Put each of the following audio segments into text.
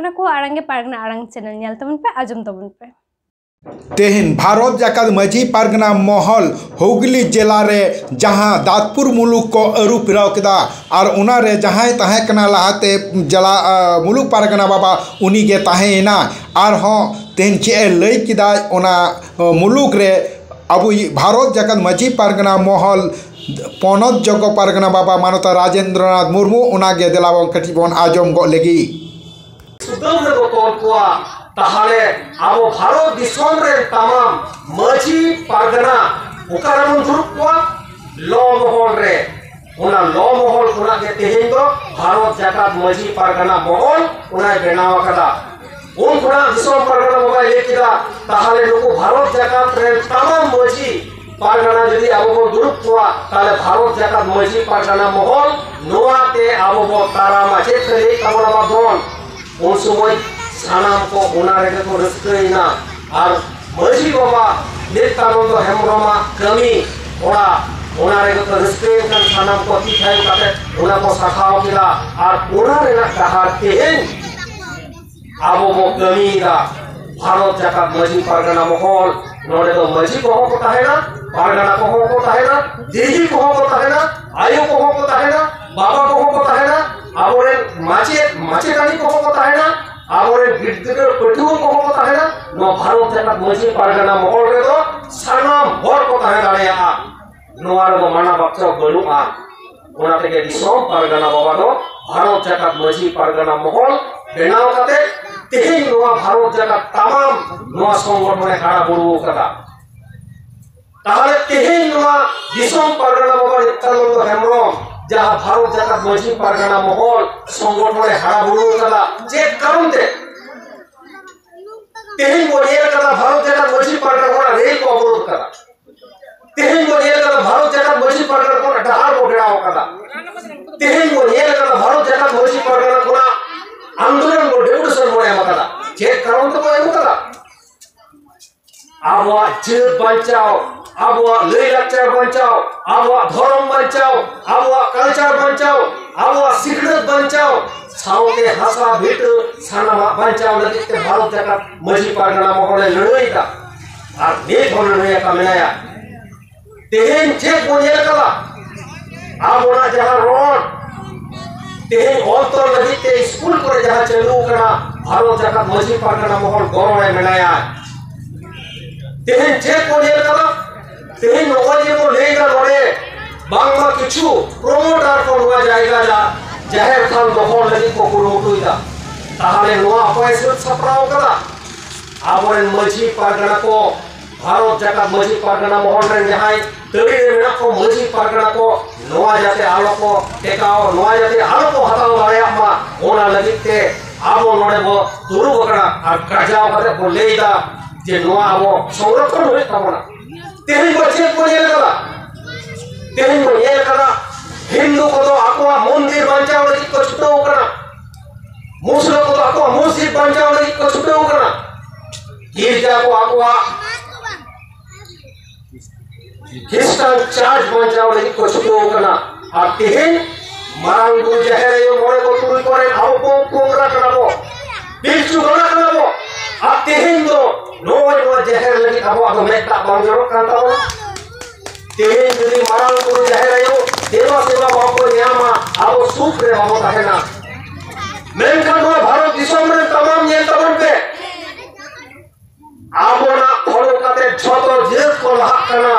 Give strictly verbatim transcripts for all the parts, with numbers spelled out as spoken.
ᱚᱱᱟ ᱠᱚ ᱟᱲᱟᱝ ᱜᱮ ᱯᱟᱨᱜᱟᱱᱟ ᱟᱲᱟᱝ ᱪᱮᱱᱮᱞ ᱧᱮᱞ ᱛᱟᱵᱚᱱ ᱯᱮ, ᱟᱸᱡᱚᱢ ᱛᱟᱵᱚᱱ ᱯᱮ᱾ ᱛᱮᱦᱮᱧ ᱵᱷᱟᱨᱚᱛ ᱡᱟᱠᱟᱛ ᱢᱟᱹᱡᱷᱤ ᱯᱟᱨᱜᱟᱱᱟ ᱢᱚᱦᱚᱞ ᱦᱩᱜᱽᱞᱤ ᱡᱮᱞᱟ ᱨᱮ ᱡᱟᱦᱟᱸ ᱫᱟᱛᱯᱩᱨ ᱢᱩᱞᱩᱠ ᱠᱚ ᱟᱹᱨᱩ ᱯᱷᱮᱨᱟᱣ ᱠᱮᱫᱟ, ᱟᱨ ᱚᱱᱟ ᱨᱮ ᱡᱟᱦᱟᱸᱭ ᱛᱟᱦᱮᱸ ᱠᱟᱱᱟ ᱞᱟᱦᱟᱛᱮ ᱡᱟᱞᱟ ᱟ, ᱢᱩᱞᱩᱠ ᱯᱟᱨᱜᱟᱱᱟ ᱵᱟᱵᱟ, ᱩᱱᱤ ᱜᱮ ᱛᱟᱦᱮᱸᱭᱮᱱᱟ᱾ ᱟᱨᱦᱚᱸ ᱛᱮᱦᱮᱧ ᱪᱮᱫ ᱮ ᱞᱟᱹᱭ ᱠᱮᱫᱟ ᱚᱱᱟ ᱟ, ᱢᱩᱞᱩᱠ ᱨᱮ ᱟᱵᱚᱭᱤᱡ ᱵᱷᱟᱨᱚᱛ ᱡᱟᱠᱟᱛ ᱢᱟᱹᱡᱷᱤ ᱯᱟᱨᱜᱟᱱᱟ ᱢᱚᱦᱚᱞ ᱯᱚᱱᱚᱛ ᱡᱚᱜᱚ ᱯᱟᱨᱜᱟᱱᱟ ᱵᱟᱵᱟ ᱢᱟᱱᱚᱛ ᱨᱟᱡᱮᱱᱫᱨᱚᱱᱟᱛᱷ ᱢᱩᱨᱢᱩ, ᱚᱱᱟ ᱜᱮ ᱫᱮᱞᱟ ᱵᱚᱱ ᱠᱟᱹᱴᱤᱡ ᱵᱚᱱ ᱟᱸᱡᱚᱢ ᱜᱚᱫ ᱞᱮᱜᱮ᱾ ᱥᱩᱛᱟᱹᱢ ᱨᱮᱵᱚ ᱛᱚᱞ ᱠᱚᱣᱟ, ᱛᱟᱦᱚᱞᱮ ᱟᱵᱚ ᱵᱷᱟᱨᱚᱛ ᱫᱤᱥᱚᱢ ᱨᱮᱱ ᱛᱟᱢᱟᱢ ᱢᱟᱹᱡᱷᱤ ᱯᱟᱨᱜᱟᱱᱟ ᱚᱠᱟ ᱨᱮᱵᱚᱱ ᱫᱩᱲᱩᱵ ᱠᱚᱣᱟ? ᱞᱚ ᱢᱚᱦᱚᱞ ᱨᱮ᱾ ᱚᱱᱟ ᱞᱚ ᱢᱚᱦᱚᱞ ᱠᱷᱚᱱᱟᱜ ᱜᱮ ᱛᱮᱦᱮᱧ ᱫᱚ ᱵᱷᱟᱨᱚᱛ ᱡᱟᱠᱟᱛ ᱢᱟᱹᱡᱷᱤ ᱯᱟᱨᱜᱟᱱᱟ ᱢᱚᱦᱚᱞ ᱚᱱᱟᱭ ᱵᱮᱱᱟᱣ ᱟᱠᱟᱫᱟ᱾ ᱩᱱ ᱠᱷᱚᱱᱟᱜ ᱫᱤᱥᱚᱢ ᱯᱟᱨᱜᱟᱱᱟ ᱵᱟᱵᱟᱭ ᱞᱟᱹᱭ ᱠᱮᱫᱟ, ᱛᱟᱦᱚᱞᱮ ᱱᱩᱠᱩ ᱵᱷᱟᱨᱚᱛ ᱡᱟᱠᱟᱛ ᱨᱮᱱ ᱛᱟᱢᱟᱢ ᱢᱟᱹᱡᱷᱤ ᱯᱟᱨᱜᱟᱱᱟ ᱡᱩᱫᱤ ᱟᱵᱚ ᱵᱚᱱ ᱫᱩᱲᱩᱵ ᱠᱚᱣᱟ, ᱛᱟᱦᱚᱞᱮ ᱵᱷᱟᱨᱚᱛ ᱡᱟᱠᱟᱛ ᱢᱟᱹᱡᱷᱤ ᱯᱟᱨᱜᱟᱱᱟ ᱢᱚᱦᱚᱞ ᱱᱚᱣᱟ ᱛᱮ ᱟᱵᱚ ᱵᱚᱱ ᱛᱟᱨᱟᱢᱟ᱾ ᱪᱮᱫ ᱠᱚ ᱞᱟᱹᱭᱮᱫ ᱛᱟᱵᱚᱱᱟ ᱵᱟᱵᱚᱱ? ᱩᱱ ᱥᱚᱢᱚᱭ ᱥᱟᱱᱟᱢ ᱠᱚ ᱚᱱᱟ ᱨᱮᱜᱮ ᱠᱚ ᱨᱟᱹᱥᱠᱟᱹᱭᱮᱱᱟ᱾ ᱟᱨ ᱢᱟᱹᱡᱷᱤ ᱵᱟᱵᱟ ᱱᱤᱛᱟᱱᱚᱱᱫᱚ ᱦᱮᱢᱵᱨᱚᱢᱟᱜ ᱠᱟᱹᱢᱤ ᱦᱚᱨᱟ, ᱚᱱᱟ ᱨᱮᱜᱮ ᱠᱚ ᱨᱟᱹᱥᱠᱟᱹᱭᱮᱱ ᱠᱷᱟᱱ ᱥᱟᱱᱟᱢ ᱠᱚ ᱛᱤ ᱛᱷᱟᱭᱚ ᱠᱟᱛᱮ ᱚᱱᱟ ᱠᱚ ᱥᱟᱯᱷᱟᱣ ᱠᱮᱫᱟ᱾ ᱟᱨ ᱚᱱᱟ ᱨᱮᱱᱟᱜ ᱰᱟᱦᱟᱨ ᱛᱮᱦᱮᱧ ᱟᱵᱚ ᱵᱚ ᱠᱟᱹᱢᱤᱭᱮᱫᱟ᱾ ᱵᱷᱟᱨᱚᱛ ᱡᱟᱠᱟᱛ ᱢᱟᱹᱡᱷᱤ ᱯᱟᱨᱜᱟᱱᱟ ᱢᱚᱦᱚᱞ, ᱱᱚᱰᱮ ᱫᱚ ᱢᱟᱹᱡᱷᱤ ᱠᱚᱦᱚᱸ ᱠᱚ ᱛᱟᱦᱮᱱᱟ, ᱯᱟᱨᱜᱟᱱᱟ ᱠᱚᱦᱚᱸ ᱠᱚ ᱛᱟᱦᱮᱱᱟ, ᱫᱤᱫᱤ ᱠᱚᱦᱚᱸ ᱠᱚ ᱛᱟᱦᱮᱱᱟ, ᱟᱭᱳ ᱠᱚᱦᱚᱸ ᱠᱚ ᱛᱟᱦᱮᱱᱟ, ᱵᱟᱵᱟ ᱠᱚᱦᱚᱸ ᱠᱚ ᱛᱟᱦᱮᱱᱟ, ᱟᱵᱚᱨᱮᱱ ᱢᱟᱪᱮᱫ ᱢᱟᱪᱮᱛᱟᱹᱱᱤ ᱠᱚᱦᱚᱸ ᱠᱚ ᱛᱟᱦᱮᱱᱟ, ᱟᱵᱚᱨᱮᱱ ᱜᱤᱫᱽᱨᱟᱹ ᱯᱟᱹᱴᱷᱩᱣᱟᱹ ᱠᱚᱦᱚᱸ ᱠᱚ ᱛᱟᱦᱮᱱᱟ᱾ ᱱᱚᱣᱟ ᱵᱷᱟᱨᱚᱛ ᱡᱟᱠᱟᱛ ᱢᱟᱹᱡᱷᱤ ᱯᱟᱨᱜᱟᱱᱟ ᱢᱚᱦᱚᱞ ᱨᱮᱫᱚ ᱥᱟᱱᱟᱢ ᱦᱚᱲ ᱠᱚ ᱛᱟᱦᱮᱸ ᱫᱟᱲᱮᱭᱟᱜᱼᱟ᱾ ᱱᱚᱣᱟ ᱨᱮᱫᱚ ᱢᱟᱱᱟ ᱵᱟᱪᱪᱟᱣ ᱵᱟᱹᱱᱩᱜᱼᱟ᱾ ᱚᱱᱟ ᱛᱮᱜᱮ ᱫᱤᱥᱚᱢ ᱯᱟᱨᱜᱟᱱᱟ ᱵᱟᱵᱟ ᱫᱚ ᱵᱷᱟᱨᱚᱛ ᱡᱟᱠᱟᱛ ᱢᱟᱹᱡᱷᱤ ᱯᱟᱨᱜᱟᱱᱟ ᱢᱚᱦᱚᱞ ᱵᱮᱱᱟᱣ ᱠᱟᱛᱮ ᱛᱮᱦᱮᱧ ᱱᱚᱣᱟ ᱵᱷᱟᱨᱚᱛ ᱡᱟᱠᱟᱛ ᱛᱟᱢᱟᱢ ᱱᱚᱣᱟ ᱥᱚᱝᱜᱚᱴᱷᱚᱱᱮ ᱦᱟᱨᱟ ᱵᱩᱨᱩ ᱟᱠᱟᱫᱟ᱾ ᱛᱟᱦᱚᱞᱮ ᱛᱮᱦᱮᱧ ᱱᱚᱣᱟ ᱫᱤᱥᱚᱢ ᱯᱟᱨᱜᱟᱱᱟ ᱵᱟᱵᱟ ᱱᱤᱛᱭᱟᱱᱚᱱᱫᱚ ᱦᱮᱢᱵᱨᱚᱢ ᱡᱟᱦᱟᱸ ᱵᱷᱟᱨᱚᱛ ᱡᱟᱠᱟᱛ ᱢᱟᱹᱡᱷᱤ ᱯᱟᱨᱜᱟᱱᱟ ᱢᱚᱦᱚᱞ ᱥᱚᱝᱜᱚᱴᱷᱚᱱᱮ ᱦᱟᱨᱟ ᱵᱩᱨᱩ ᱟᱠᱟᱫᱟ, ᱪᱮᱫ ᱠᱟᱨᱚᱱ ᱛᱮ? ᱛᱮᱦᱮᱧ ᱵᱚ ᱧᱮᱞ ᱟᱠᱟᱫᱟ ᱵᱷᱟᱨᱚᱛ ᱡᱟᱠᱟᱛ ᱢᱟᱹᱡᱷᱤ ᱯᱟᱨᱜᱟᱱᱟ ᱠᱷᱚᱱᱟᱜ ᱨᱮᱞ ᱠᱚ ᱚᱵᱚᱨᱳᱫᱷ ᱟᱠᱟᱫᱟ᱾ ᱛᱮᱦᱮᱧ ᱵᱚ ᱧᱮᱞ ᱟᱠᱟᱫᱟ ᱵᱷᱟᱨᱚᱛ ᱡᱟᱠᱟᱛ ᱢᱟᱹᱡᱷᱤ ᱯᱟᱨᱜᱟᱱᱟ ᱠᱷᱚᱱᱟᱜ ᱰᱟᱦᱟᱨ ᱵᱚ ᱵᱮᱱᱟᱣ ᱟᱠᱟᱫᱟ᱾ ᱛᱮᱦᱮᱧ ᱵᱚ ᱧᱮᱞ ᱟᱠᱟᱫᱟ ᱵᱷᱟᱨᱚᱛ ᱡᱟᱠᱟᱛ ᱢᱟᱹᱡᱷᱤ ᱯᱟᱨᱜᱟᱱᱟ ᱠᱷᱚᱱᱟᱜ ᱟᱱᱫᱳᱞᱚᱱ ᱵᱚ ᱰᱮᱯᱩᱴᱮᱥᱚᱱ ᱵᱚ ᱮᱢ ᱟᱠᱟᱫᱟ᱾ ᱪᱮᱫ ᱠᱟᱨᱚᱱ ᱛᱮᱵᱚ ᱮᱢ ᱟᱠᱟᱫᱟ? ᱟᱵᱚᱣᱟᱜ ᱡᱟᱹᱛ ᱵᱟᱧᱪᱟᱣ, ᱟᱵᱚᱣᱟᱜ ᱞᱟᱹᱭ ᱞᱟᱠᱪᱟᱨ ᱵᱟᱧᱪᱟᱣ, ᱟᱵᱚᱣᱟᱜ ᱫᱷᱚᱨᱚᱢ ᱵᱟᱧᱪᱟᱣ, ᱟᱵᱚᱣᱟᱜ ᱠᱟᱞᱪᱟᱨ ᱵᱟᱧᱪᱟᱣ, ᱟᱵᱚᱣᱟᱜ ᱥᱤᱠᱷᱱᱟᱹᱛ ᱵᱟᱧᱪᱟᱣ, ᱥᱟᱶᱛᱮ ᱦᱟᱥᱟ ᱵᱷᱤᱴᱟᱹ ᱥᱟᱱᱟᱢᱟᱜ ᱵᱟᱧᱪᱟᱣ ᱞᱟᱹᱜᱤᱫ ᱛᱮ ᱵᱷᱟᱨᱚᱛ ᱡᱟᱠᱟᱛ ᱢᱟᱹᱡᱷᱤ ᱯᱟᱨᱜᱟᱱᱟ ᱢᱚᱦᱚᱞᱮ ᱞᱟᱹᱲᱦᱟᱹᱭ ᱮᱫᱟ ᱟᱨ ᱱᱤᱛ ᱦᱚᱸ ᱞᱟᱹᱲᱦᱟᱹᱭ ᱟᱠᱟ ᱢᱮᱱᱟᱭᱟ᱾ ᱛᱮᱦᱮᱧ ᱪᱮᱫ ᱵᱚᱱ ᱧᱮᱞ ᱠᱟᱫᱟ? ᱟᱵᱚᱱᱟᱜ ᱡᱟᱦᱟᱸ ᱨᱚᱲ ᱛᱮᱦᱮᱧ ᱚᱞ ᱛᱚᱞ ᱞᱟᱹᱜᱤᱫ ᱛᱮ ᱥᱠᱩᱞ ᱠᱚᱨᱮ ᱡᱟᱦᱟᱸ ᱪᱟᱹᱞᱩ ᱟᱠᱟᱱᱟ, ᱵᱷᱟᱨᱚᱛ ᱡᱟᱠᱟᱛ ᱢᱟᱹᱡᱷᱤ ᱯᱟᱨᱜᱟᱱᱟ ᱢᱚᱦᱚᱞ ᱜᱚᱲᱚ ᱨᱮ ᱢᱮᱱᱟᱭᱟ᱾ ᱛᱮᱦᱮᱧ ᱪᱮᱫ ᱵᱚᱱ ᱧᱮᱞ ᱠᱟᱫᱟ? ᱛᱮᱦᱮᱧ ᱱᱚᱜᱼᱚᱭ ᱡᱮ ᱵᱚᱱ ᱞᱟᱹᱭ ᱮᱫᱟ ᱱᱚᱰᱮ, ᱵᱟᱝᱢᱟ ᱠᱤᱪᱷᱩ ᱯᱨᱚᱢᱳᱴᱟᱨ ᱠᱚ ᱱᱚᱣᱟ ᱡᱟᱭᱜᱟ ᱡᱟ ᱡᱟᱦᱮᱨ ᱛᱷᱟᱱ ᱫᱚᱠᱷᱚᱞ ᱞᱟᱹᱜᱤᱫ ᱠᱚ ᱠᱩᱨᱩᱢᱩᱴᱩᱭᱮᱫᱟ᱾ ᱛᱟᱦᱚᱞᱮ ᱱᱚᱣᱟ ᱚᱠᱚᱭ ᱥᱟᱹᱛ ᱥᱟᱯᱲᱟᱣ ᱠᱟᱫᱟ? ᱟᱵᱚᱨᱮᱱ ᱢᱟᱹᱡᱷᱤ ᱯᱟᱨᱜᱟᱱᱟ ᱠᱚ, ᱵᱷᱟᱨᱚᱛ ᱡᱟᱠᱟᱛ ᱢᱟᱹᱡᱷᱤ ᱯᱟᱨᱜᱟᱱᱟ ᱢᱚᱦᱚᱞ ᱨᱮᱱ ᱡᱟᱦᱟᱸᱭ ᱛᱟᱹᱲᱤ ᱨᱮ ᱢᱮᱱᱟᱜ ᱠᱚ ᱢᱟᱹᱡᱷᱤ ᱯᱟᱨᱜᱟᱱᱟ ᱠᱚ, ᱱᱚᱣᱟ ᱡᱟᱛᱮ ᱟᱞᱚ ᱠᱚ ᱴᱮᱠᱟᱣ, ᱱᱚᱣᱟ ᱡᱟᱛᱮ ᱟᱞᱚ ᱠᱚ ᱦᱟᱛᱟᱣ ᱫᱟᱲᱮᱭᱟᱜ ᱢᱟ, ᱚᱱᱟ ᱞᱟᱹᱜᱤᱫ ᱛᱮ ᱟᱵᱚ ᱱᱚᱰᱮ ᱵᱚ ᱫᱩᱲᱩᱵ ᱟᱠᱟᱱᱟ ᱟᱨ ᱜᱟᱨᱡᱟᱣ ᱠᱟᱛᱮ ᱵᱚ ᱞᱟᱹᱭ ᱮᱫᱟ ᱡᱮ ᱱᱚᱣᱟ ᱟᱵᱚ ᱥᱚᱝᱨᱚᱠᱷᱚᱱ ᱦᱩᱭᱩᱜ ᱛᱟᱵᱚᱱᱟ᱾ ᱛᱮᱦᱮᱧ ᱵᱚ ᱪᱮᱫ ᱵᱚ ᱧᱮᱞ ᱠᱟᱫᱟ? ᱛᱮᱦᱮᱧ ᱵᱚ ᱧᱮᱞ ᱠᱟᱫᱟ ᱦᱤᱱᱫᱩ ᱠᱚᱫᱚ ᱟᱠᱚᱣᱟᱜ ᱢᱚᱱᱫᱤᱨ ᱵᱟᱧᱪᱟᱣ ᱞᱟᱹᱜᱤᱫ ᱠᱚ ᱪᱷᱩᱴᱟᱹᱣ ᱠᱟᱱᱟ, ᱢᱩᱥᱞᱟᱹ ᱠᱚᱫᱚ ᱟᱠᱚᱣᱟᱜ ᱢᱚᱥᱡᱤᱫ ᱵᱟᱧᱪᱟᱣ ᱞᱟᱹᱜᱤᱫ ᱠᱚ ᱪᱷᱩᱴᱟᱹᱣ ᱠᱟᱱᱟ, ᱜᱤᱨᱡᱟ ᱠᱚ ᱟᱠᱚᱣᱟᱜ ᱠᱷᱨᱤᱥᱴᱟᱱ ᱪᱟᱨᱪ ᱵᱟᱧᱪᱟᱣ ᱞᱟᱹᱜᱤᱫ ᱠᱚ ᱪᱷᱩᱴᱟᱹᱣ ᱠᱟᱱᱟ᱾ ᱟᱨ ᱛᱮᱦᱮᱧ ᱢᱟᱨᱟᱝ ᱵᱩᱨᱩ ᱡᱟᱦᱮᱨ ᱟᱭᱳ ᱢᱚᱬᱮ ᱠᱚ ᱛᱩᱨᱩᱭ ᱠᱚᱨᱮᱱ ᱟᱵᱚ ᱠᱚ ᱠᱚᱝᱜᱽᱨᱟ ᱠᱟᱱᱟ ᱵᱚ, ᱯᱤᱞᱪᱩ ᱜᱟᱲᱟ ᱠᱟᱱᱟ ᱵᱚ᱾ ᱟᱨ ᱛᱮᱦᱮᱧ ᱫᱚ ᱱᱚᱜᱼᱚᱭ ᱱᱚᱣᱟ ᱡᱟᱦᱮᱨ ᱞᱟᱹᱜᱤᱫ ᱟᱵᱚᱣᱟᱜ ᱫᱚ ᱢᱮᱫ ᱫᱟᱜ ᱵᱟᱝ ᱡᱚᱨᱚᱜ ᱠᱟᱱ ᱛᱟᱵᱚᱱᱟ᱾ ᱛᱮᱦᱮᱧ ᱡᱩᱫᱤ ᱢᱟᱨᱟᱝ ᱵᱩᱨᱩ ᱡᱟᱦᱮᱨ ᱟᱭᱳ ᱫᱮᱵᱟ ᱥᱮᱵᱟ ᱵᱟᱵᱚ ᱧᱟᱢᱟ, ᱟᱵᱚ ᱥᱩᱠ ᱨᱮ ᱵᱟᱵᱚ ᱛᱟᱦᱮᱱᱟ᱾ ᱢᱮᱱᱠᱷᱟᱱ ᱱᱚᱣᱟ ᱵᱷᱟᱨᱚᱛ ᱫᱤᱥᱚᱢ ᱨᱮ ᱛᱟᱢᱟᱢ ᱧᱮᱞ ᱛᱟᱵᱚᱱ ᱯᱮ, ᱟᱵᱚᱱᱟᱜ ᱯᱷᱚᱞᱚ ᱠᱟᱛᱮ ᱡᱷᱚᱛᱚ ᱡᱟᱹᱛ ᱠᱚ ᱞᱟᱦᱟᱜ ᱠᱟᱱᱟ᱾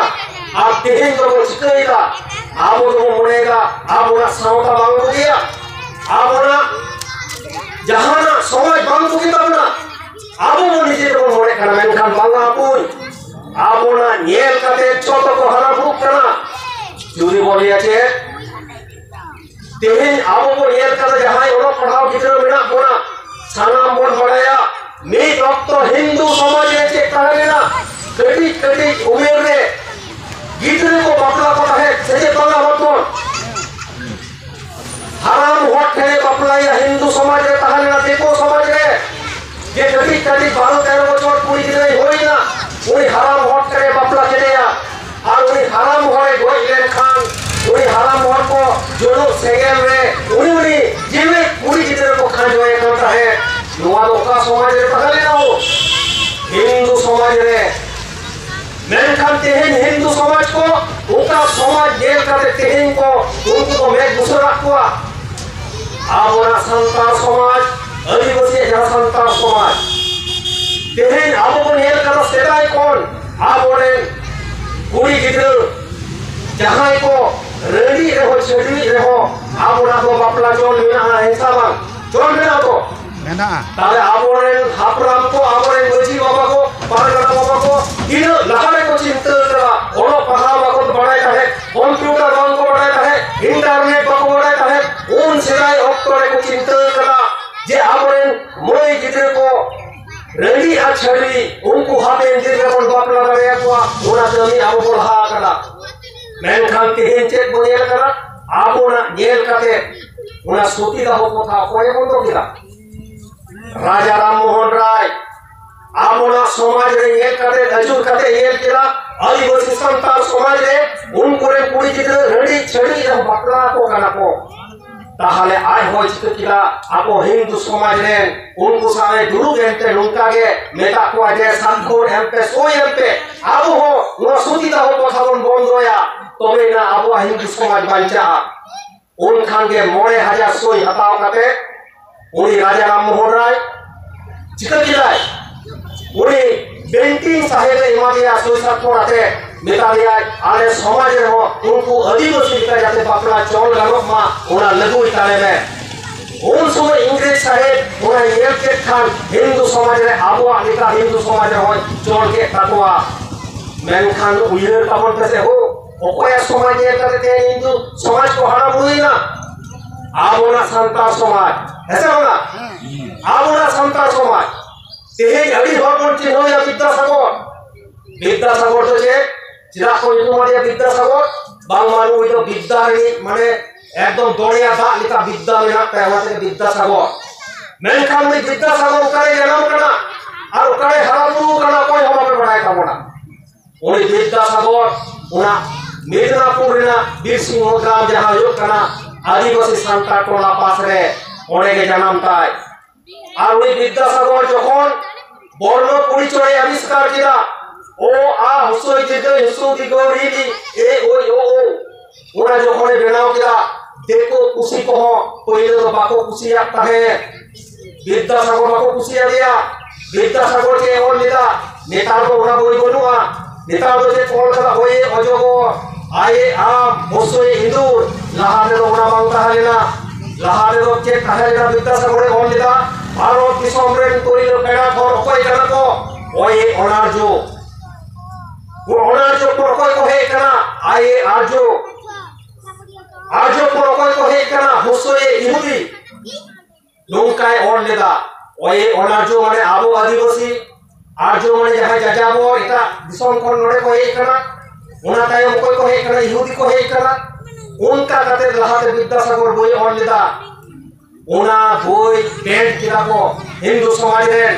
ᱟᱨ ᱛᱮᱦᱮᱧ ᱫᱚᱵᱚ ᱪᱤᱠᱟᱹᱭᱮᱫᱟ? ᱟᱵᱚ ᱫᱚᱵᱚ ᱢᱚᱱᱮᱭᱮᱫᱟ ᱟᱵᱚᱱᱟᱜ ᱥᱟᱶᱛᱟ ᱵᱟᱝ ᱵᱩᱜᱤᱭᱟ, ᱟᱵᱚᱱᱟᱜ ᱡᱟᱦᱟᱱᱟᱜ ᱥᱚᱢᱟᱡᱽ ᱵᱟᱝ ᱵᱩᱜᱤ ᱛᱟᱵᱚᱱᱟ᱾ ᱟᱵᱚ ᱵᱚ ᱱᱤᱡᱮ ᱫᱚᱵᱚ ᱢᱚᱱᱮ ᱠᱟᱱᱟ, ᱢᱮᱱᱠᱷᱟᱱ ᱵᱟᱝᱟ ᱵᱚᱱ᱾ ᱟᱵᱚᱱᱟᱜ ᱧᱮᱞ ᱠᱟᱛᱮ ᱡᱷᱚᱛᱚ ᱠᱚ ᱦᱟᱨᱟ ᱵᱩᱨᱩᱜ ᱠᱟᱱᱟ᱾ ᱡᱩᱫᱤ ᱵᱚ ᱞᱟᱹᱭᱟ ᱪᱮᱫ? ᱛᱮᱦᱮᱧ ᱟᱵᱚ ᱵᱚ ᱧᱮᱞ ᱠᱟᱫᱟ, ᱡᱟᱦᱟᱸᱭ ᱚᱞᱚᱜ ᱯᱟᱲᱦᱟᱣ ᱜᱤᱫᱽᱨᱟᱹ ᱢᱮᱱᱟᱜ ᱵᱚᱱᱟ, ᱥᱟᱱᱟᱢ ᱵᱚᱱ ᱵᱟᱲᱟᱭᱟ ᱢᱤᱫ ᱚᱠᱛᱚ ᱦᱤᱱᱫᱩ ᱥᱚᱢᱟᱡᱽ ᱨᱮ ᱪᱮᱫ ᱛᱟᱦᱮᱸ ᱞᱮᱱᱟ᱾ ᱠᱟᱹᱴᱤᱡ ᱠᱟᱹᱴᱤᱡ ᱩᱢᱮᱨ ᱨᱮ ᱜᱤᱫᱽᱨᱟᱹ ᱠᱚ ᱵᱟᱯᱞᱟ ᱠᱚ ᱛᱟᱦᱮᱸᱫ, ᱥᱮ ᱪᱮᱫ ᱵᱟᱝᱟ ᱦᱚᱯᱚᱱ? ᱦᱟᱲᱟᱢ ᱦᱚᱲ ᱴᱷᱮᱱ ᱵᱟᱯᱞᱟᱭᱟ ᱦᱤᱱᱫᱩ ᱥᱚᱢᱟᱡᱽ ᱨᱮ ᱛᱟᱦᱮᱸ ᱞᱮᱱᱟ, ᱫᱤᱠᱩ ᱥᱚᱢᱟᱡᱽ ᱨᱮ᱾ ᱡᱮ ᱠᱟᱹᱴᱤᱡ ᱠᱟᱹᱴᱤᱡ ᱵᱟᱨᱚ ᱛᱮᱨᱚ ᱵᱚᱪᱷᱚᱨ ᱠᱩᱲᱤ ᱜᱤᱫᱽᱨᱟᱹᱭ ᱦᱩᱭᱱᱟ, ᱩᱱᱤ ᱦᱟᱲᱟᱢ ᱦᱚᱲ ᱴᱷᱮᱱ ᱵᱟᱯᱞᱟ ᱠᱮᱫᱮᱭᱟ᱾ ᱟᱨ ᱩᱱᱤ ᱦᱟᱲᱟᱢ ᱦᱚᱲᱮ ᱜᱚᱡ ᱞᱮᱱᱠᱷᱟᱱ, ᱩᱱᱤ ᱦᱟᱲᱟᱢ ᱦᱚᱲ ᱠᱚ ᱡᱩᱞᱩᱜ ᱥᱮᱸᱜᱮᱞ ᱨᱮ ᱩᱱᱤ, ᱩᱱᱤ ᱡᱤᱣᱮᱫ ᱠᱩᱲᱤ ᱜᱤᱫᱽᱨᱟᱹ ᱠᱚ ᱠᱷᱟᱸᱡᱚᱭᱮ ᱠᱟᱱ ᱛᱟᱦᱮᱸᱫ᱾ ᱱᱚᱣᱟ ᱫᱚ ᱚᱠᱟ ᱥᱚᱢᱟᱡᱽ ᱨᱮ ᱛᱟᱦᱮᱸ ᱞᱮᱱᱟ? ᱦᱤᱱᱫᱩ ᱥᱚᱢᱟᱡᱽ ᱨᱮ᱾ ᱢᱮᱱᱠᱷᱟᱱ ᱛᱮᱦᱮᱧ ᱦᱤᱱᱫᱩ ᱥᱚᱢᱟᱡᱽ ᱠᱚ ᱚᱠᱟ ᱥᱚᱢᱟᱡᱽ ᱧᱮᱞ ᱠᱟᱛᱮ ᱛᱮᱦᱮᱧ ᱠᱚ ᱩᱱᱠᱩ ᱠᱚ ᱢᱮᱫ ᱵᱩᱥᱟᱹᱲᱟᱜ ᱠᱚᱣᱟ? ᱟᱵᱚᱱᱟᱜ ᱥᱟᱱᱛᱟᱲ ᱥᱚᱢᱟᱡᱽ, ᱟᱹᱫᱤᱵᱟᱹᱥᱤᱭᱟᱜ ᱡᱟᱦᱟᱸ ᱥᱟᱱᱛᱟᱲ ᱥᱚᱢᱟᱡᱽ, ᱛᱮᱦᱮᱧ ᱟᱵᱚ ᱵᱚᱱ ᱧᱮᱞ ᱠᱟᱫᱟ ᱥᱮᱫᱟᱭ ᱠᱷᱚᱱ ᱟᱵᱚᱨᱮᱱ ᱠᱩᱲᱤ ᱜᱤᱫᱽᱨᱟᱹ ᱡᱟᱦᱟᱸᱭ ᱠᱚ ᱨᱟᱺᱰᱤ ᱨᱮᱦᱚᱸ ᱪᱷᱟᱹᱰᱣᱤ ᱨᱮᱦᱚᱸ ᱟᱵᱚᱱᱟᱜ ᱫᱚ ᱵᱟᱯᱞᱟ ᱪᱚᱞ ᱢᱮᱱᱟᱜᱼᱟ, ᱦᱮᱸ ᱥᱮ ᱵᱟᱝ? ᱪᱚᱞ ᱢᱮᱱᱟᱜᱼᱟ ᱛᱚ? ᱢᱮᱱᱟᱜᱼᱟ᱾ ᱛᱟᱦᱞᱮ ᱟᱵᱚᱨᱮᱱ ᱦᱟᱯᱲᱟᱢ ᱠᱚ, ᱟᱵᱚᱨᱮᱱ ᱢᱟᱹᱡᱷᱤ ᱵᱟᱵᱟ ᱠᱚ, ᱯᱟᱨᱜᱟᱱᱟ ᱵᱟᱵᱟ ᱠᱚ ᱛᱤᱱᱟᱹᱜ ᱞᱟᱦᱟ ᱨᱮᱠᱚ ᱪᱤᱱᱛᱟᱹ ᱠᱟᱫᱟ, ᱚᱞᱚᱜ ᱯᱟᱲᱦᱟᱣ ᱵᱟᱠᱚ ᱵᱟᱲᱟᱭ ᱛᱟᱦᱮᱸᱫ, ᱠᱚᱢᱯᱤᱭᱩᱴᱟᱨ ᱵᱟᱝ ᱠᱚ ᱵᱟᱲᱟᱭ ᱛᱟᱦᱮᱸᱫ, ᱤᱱᱴᱟᱨᱱᱮᱴ ᱵᱟᱠᱚ ᱵᱟᱲᱟᱭ ᱛᱟᱦᱮᱸᱫ, ᱩᱱ ᱥᱮᱫᱟᱭ ᱚᱠᱛᱚ ᱨᱮᱠᱚ ᱪᱤᱱᱛᱟᱹ ᱠᱟᱫᱟ ᱡᱮ ᱟᱵᱚᱨᱮᱱ ᱢᱟᱹᱭ ᱜᱤᱫᱽᱨᱟᱹ ᱠᱚ ᱨᱟᱺᱰᱤ ᱟᱨ ᱪᱷᱟᱹᱰᱣᱤ ᱩᱱᱠᱩ ᱦᱟᱯᱮᱱ ᱫᱤᱱ ᱨᱮᱵᱚᱱ ᱵᱟᱯᱞᱟ ᱫᱟᱲᱮᱭᱟᱠᱚᱣᱟ, ᱚᱱᱟ ᱠᱟᱹᱢᱤ ᱟᱵᱚ ᱵᱚᱱ ᱞᱟᱦᱟ ᱟᱠᱟᱫᱟ᱾ ᱢᱮᱱᱠᱷᱟᱱ ᱛᱮᱦᱮᱧ ᱪᱮᱫ ᱵᱚᱱ ᱧᱮᱞ ᱠᱟᱫᱟ? ᱟᱵᱚᱱᱟᱜ ᱧᱮᱞ ᱠᱟᱛᱮ ᱚᱱᱟ ᱥᱚᱛᱤ ᱫᱟᱦᱚ ᱯᱨᱚᱛᱷᱟ ᱚᱠᱚᱭᱮ ᱵᱚᱱᱫᱚ ᱠᱮᱫᱟ? ᱨᱟᱡᱟ ᱨᱟᱢ ᱢᱳᱦᱚᱱ ᱨᱟᱭ᱾ ᱟᱵᱚᱱᱟᱜ ᱥᱚᱢᱟᱡᱽ ᱨᱮ ᱧᱮᱞ ᱠᱟᱛᱮ, ᱟᱹᱪᱩᱨ ᱠᱟᱛᱮ ᱧᱮᱞ ᱠᱮᱫᱟ, ᱟᱹᱫᱤᱵᱟᱹᱥᱤ ᱥᱟᱱᱛᱟᱲ ᱥᱚᱢᱟᱡᱽ ᱨᱮ ᱩᱱᱠᱩ ᱨᱮᱱ ᱠᱩᱲᱤ ᱜᱤᱫᱽᱨᱟᱹ ᱨᱟᱺᱰᱤ ᱪᱷᱟᱹᱰᱣᱤ ᱨᱮ ᱵᱟᱯᱞᱟ ᱠᱚ ᱠᱟᱱᱟ ᱠᱚ᱾ ᱛᱟᱦᱞᱮ ᱟᱡ ᱦᱚᱸᱭ ᱪᱤᱠᱟᱹ ᱠᱮᱫᱟ? ᱟᱵᱚ ᱦᱤᱱᱫᱩ ᱥᱚᱢᱟᱡᱽ ᱨᱮᱱ ᱩᱱᱠᱩ ᱥᱟᱶ ᱮ ᱫᱩᱲᱩᱵ ᱮᱱᱛᱮ ᱱᱚᱝᱠᱟ ᱜᱮ ᱢᱮᱛᱟᱜ ᱠᱚᱣᱟ ᱡᱮ ᱥᱟᱠᱠᱷᱚᱨ ᱮᱢ ᱯᱮ, ᱥᱳᱭ ᱮᱢ ᱯᱮ, ᱟᱵᱚ ᱦᱚᱸ ᱱᱚᱣᱟ ᱥᱚᱛᱤ ᱫᱟᱦᱚ ᱯᱨᱚᱛᱷᱟ ᱵᱚᱱ ᱵᱚᱱᱫᱚᱭᱟ, ᱛᱚᱵᱮ ᱮᱱᱟ ᱟᱵᱚᱣᱟᱜ ᱦᱤᱱᱫᱩ ᱥᱚᱢᱟᱡᱽ ᱵᱟᱧᱪᱟᱜᱼᱟ᱾ ᱩᱱᱠᱷᱟᱱ ᱜᱮ ᱢᱚᱬᱮ ᱦᱟᱡᱟᱨ ᱥᱳᱭ ᱦᱟᱛᱟᱣ ᱠᱟᱛᱮ ᱩᱱᱤ ᱨᱟᱡᱟ ᱨᱟᱢ ᱢᱳᱦᱚᱱ ᱨᱟᱭ ᱪᱤᱠᱟᱹ ᱠᱮᱫᱟᱭ? ᱩᱱᱤ ᱵᱮᱱᱴᱤᱝ ᱥᱟᱦᱮᱵ ᱮ ᱮᱢᱟ ᱫᱮᱭᱟ ᱥᱳᱭ ᱥᱟᱠᱠᱷᱚᱨ ᱟᱛᱮ, ᱢᱮᱛᱟ ᱫᱮᱭᱟᱭ, "ᱟᱞᱮ ᱥᱚᱢᱟᱡᱽ ᱨᱮᱦᱚᱸ ᱩᱱᱠᱩ ᱟᱹᱫᱤᱵᱟᱹᱥᱤ ᱞᱮᱠᱟ ᱡᱟᱛᱮ ᱵᱟᱯᱞᱟ ᱪᱚᱞ ᱜᱟᱱᱚᱜ ᱢᱟ, ᱚᱱᱟ ᱞᱟᱹᱜᱩᱭ ᱛᱟᱞᱮ ᱢᱮ᱾" ᱩᱱ ᱥᱚᱢᱚᱭ ᱤᱝᱨᱮᱡᱽ ᱥᱟᱦᱮᱵ ᱚᱱᱟ ᱧᱮᱞ ᱠᱮᱫ ᱠᱷᱟᱱ ᱦᱤᱱᱫᱩ ᱥᱚᱢᱟᱡᱽ ᱨᱮ, ᱟᱵᱚᱣᱟᱜ ᱞᱮᱠᱟ ᱦᱤᱱᱫᱩ ᱥᱚᱢᱟᱡᱽ ᱨᱮᱦᱚᱸᱭ ᱪᱚᱞ ᱠᱮᱫ ᱛᱟᱠᱚᱣᱟ᱾ ᱢᱮᱱᱠᱷᱟᱱ ᱩᱭᱦᱟᱹᱨ ᱛᱟᱵᱚᱱ ᱯᱮᱥᱮ ᱦᱳ, ᱚᱠᱚᱭᱟᱜ ᱥᱚᱢᱟᱡᱽ ᱧᱮᱞ ᱠᱟᱛᱮ ᱛᱮᱦᱮᱧ ᱦᱤᱱᱫᱩ ᱥᱚᱢᱟᱡᱽ ᱠᱚ ᱦᱟᱨᱟ ᱵᱩᱨᱩᱭᱮᱱᱟ? ᱟᱵᱚᱱᱟᱜ ᱥᱟᱱᱛᱟᱲ ᱥᱚᱢᱟᱡᱽ, ᱦᱮᱸ ᱥᱮ ᱵᱟᱝᱟ? ᱟᱵᱚᱱᱟᱜ ᱥᱟᱱᱛᱟᱲ ᱥᱚᱢᱟᱡᱽ᱾ ᱛᱮᱦᱮᱧ ᱟᱹᱰᱤ ᱦᱚᱲ ᱵᱚᱱ ᱪᱤᱱᱦᱟᱹᱣᱮᱭᱟ ᱵᱤᱫᱽᱫᱟᱥᱟᱜᱚᱨ᱾ ᱵᱤᱫᱽᱫᱟᱥᱟᱜᱚᱨ ᱫᱚ ᱪᱮᱫ? ᱪᱮᱫᱟᱜ ᱠᱚ ᱧᱩᱛᱩᱢ ᱟᱫᱮᱭᱟ ᱵᱤᱫᱽᱫᱟᱥᱟᱜᱚᱨ? ᱵᱟᱝᱢᱟ ᱱᱩᱭ ᱫᱚ ᱵᱤᱫᱽᱫᱟ ᱨᱤᱱᱤᱡ, ᱢᱟᱱᱮ, ᱮᱠᱫᱚᱢ ᱫᱚᱨᱭᱟ ᱫᱟᱜ ᱞᱮᱠᱟ ᱵᱤᱫᱽᱫᱟ ᱢᱮᱱᱟᱜ ᱛᱟᱭᱟ, ᱚᱱᱟ ᱛᱮᱜᱮ ᱵᱤᱫᱽᱫᱟᱥᱟᱜᱚᱨ᱾ ᱢᱮᱱᱠᱷᱟᱱ ᱩᱱᱤ ᱵᱤᱫᱽᱫᱟᱥᱟᱜᱚᱨ ᱚᱠᱟᱨᱮ ᱡᱟᱱᱟᱢ ᱠᱟᱱᱟ ᱟᱨ ᱚᱠᱟᱨᱮ ᱦᱟᱨᱟ ᱵᱩᱨᱩ ᱠᱟᱱᱟ, ᱚᱠᱚᱭ ᱦᱚᱸ ᱵᱟᱯᱮ ᱵᱟᱲᱟᱭ ᱛᱟᱵᱚᱱᱟ᱾ ᱩᱱᱤ ᱵᱤᱫᱽᱫᱟᱥᱟᱜᱚᱨ ᱚᱱᱟ ᱢᱮᱫᱽᱱᱟᱯᱩᱨ ᱨᱮᱱᱟᱜ ᱵᱤᱨ ᱥᱤᱝᱦᱚ ᱜᱨᱟᱢ, ᱡᱟᱦᱟᱸ ᱦᱩᱭᱩᱜ ᱠᱟᱱᱟ ᱟᱹᱫᱤᱵᱟᱹᱥᱤ ᱥᱟᱱᱛᱟᱲ ᱴᱚᱞᱟ ᱯᱟᱥ ᱨᱮ, ᱚᱸᱰᱮ ᱜᱮ ᱡᱟᱱᱟᱢ ᱛᱟᱭ᱾ ᱟᱨ ᱩᱱᱤ ᱵᱤᱫᱽᱫᱟᱥᱟᱜᱚᱨ ᱡᱚᱠᱷᱚᱱ ᱵᱚᱨᱱᱚ ᱯᱚᱨᱤᱪᱚᱭ ᱟᱵᱤᱥᱠᱟᱨ ᱠᱮᱫᱟ, ᱚ, ᱟ, ᱦᱚᱥᱚᱭ ᱫᱤᱨᱜᱷᱚᱭ ᱦᱚᱥᱚ ᱫᱤᱨᱜᱷᱚ ᱨᱤ ᱨᱤ, ᱮ, ᱳᱭ, ᱳ, ᱳ, ᱚᱱᱟ ᱡᱚᱠᱷᱚᱱᱮ ᱵᱮᱱᱟᱣ ᱠᱮᱫᱟ, ᱫᱤᱠᱩ ᱯᱩᱥᱤ ᱠᱚᱦᱚᱸ ᱯᱳᱭᱞᱳ ᱫᱚ ᱵᱟᱠᱚ ᱠᱩᱥᱤᱭᱟᱜ ᱛᱟᱦᱮᱸᱫ᱾ ᱵᱤᱫᱽᱫᱟᱥᱟᱜᱚᱨ ᱵᱟᱠᱚ ᱠᱩᱥᱤᱭᱟᱫᱮᱭᱟ᱾ ᱵᱤᱫᱽᱫᱟᱥᱟᱜᱚᱨ ᱪᱮᱫ ᱮ ᱚᱞ ᱞᱮᱫᱟ? ᱱᱮᱛᱟᱨ ᱫᱚ ᱚᱱᱟ ᱵᱳᱭ ᱵᱟᱹᱱᱩᱜᱼᱟ᱾ ᱱᱮᱛᱟᱨ ᱫᱚ ᱪᱮᱫ ᱠᱚ ᱚᱞ ᱠᱟᱫᱟ? ᱚᱭᱮ ᱚᱡᱚᱜᱚᱨ, ᱟᱭᱮ ᱟᱢ, ᱦᱚᱥᱚᱭᱮ ᱤᱸᱫᱩᱨ᱾ ᱞᱟᱦᱟ ᱛᱮᱫᱚ ᱚᱱᱟ ᱵᱟᱝ ᱛᱟᱦᱮᱸ ᱞᱮᱱᱟ᱾ ᱞᱟᱦᱟ ᱛᱮᱫᱚ ᱪᱮᱫ ᱛᱟᱦᱮᱸ ᱞᱮᱱᱟ? ᱵᱤᱫᱽᱫᱟᱥᱟᱜᱚᱨᱮ ᱚᱞ ᱞᱮᱫᱟ, ᱵᱷᱟᱨᱚᱛ ᱫᱤᱥᱚᱢ ᱨᱮᱱ ᱯᱳᱭᱞᱳ ᱯᱮᱲᱟ ᱦᱚᱲ ᱚᱠᱚᱭ ᱠᱟᱱᱟ ᱠᱚ? ᱚᱭᱮ ᱚᱱᱟᱨᱡᱚ᱾ ᱚᱱᱟᱨᱡᱚ ᱠᱚ ᱚᱠᱚᱭ ᱠᱚ ᱦᱮᱡ ᱠᱟᱱᱟ? ᱟᱭᱮ ᱟᱨᱡᱚ᱾ ᱟᱨᱡᱚ ᱠᱚ ᱚᱠᱚᱭ ᱠᱚ ᱦᱮᱡ ᱠᱟᱱᱟ? ᱦᱚᱥᱚᱭᱮ ᱤᱦᱩᱫᱤ᱾ ᱱᱚᱝᱠᱟᱭ ᱚᱞ ᱞᱮᱫᱟ᱾ ᱚᱭᱮ ᱚᱱᱟᱨᱡᱚ ᱢᱟᱱᱮ ᱟᱵᱚ ᱟᱹᱫᱤᱵᱟᱹᱥᱤ, ᱟᱨᱡᱚ ᱢᱟᱱᱮ ᱡᱟᱦᱟᱸᱭ ᱡᱟᱡᱟᱵᱚᱨ ᱮᱴᱟᱜ ᱫᱤᱥᱚᱢ ᱠᱷᱚᱱ ᱱᱚᱰᱮ ᱠᱚ ᱦᱮᱡ ᱠᱟᱱᱟ, ᱚᱱᱟ ᱛᱟᱭᱚᱢ ᱚᱠᱚᱭ ᱠᱚ ᱦᱮᱡ ᱠᱟᱱᱟ? ᱤᱦᱩᱫᱤ ᱠᱚ ᱦᱮᱡ ᱠᱟᱱᱟ᱾ ᱚᱱᱠᱟ ᱠᱟᱛᱮ ᱞᱟᱦᱟᱛᱮ ᱵᱤᱫᱽᱫᱟᱥᱟᱜᱚᱨ ᱵᱳᱭ ᱚᱞ ᱞᱮᱫᱟ᱾ ᱚᱱᱟ ᱵᱳᱭ ᱵᱮᱱ ᱠᱮᱫᱟ ᱠᱚ ᱦᱤᱱᱫᱩ ᱥᱚᱢᱟᱡᱽ ᱨᱮᱱ᱾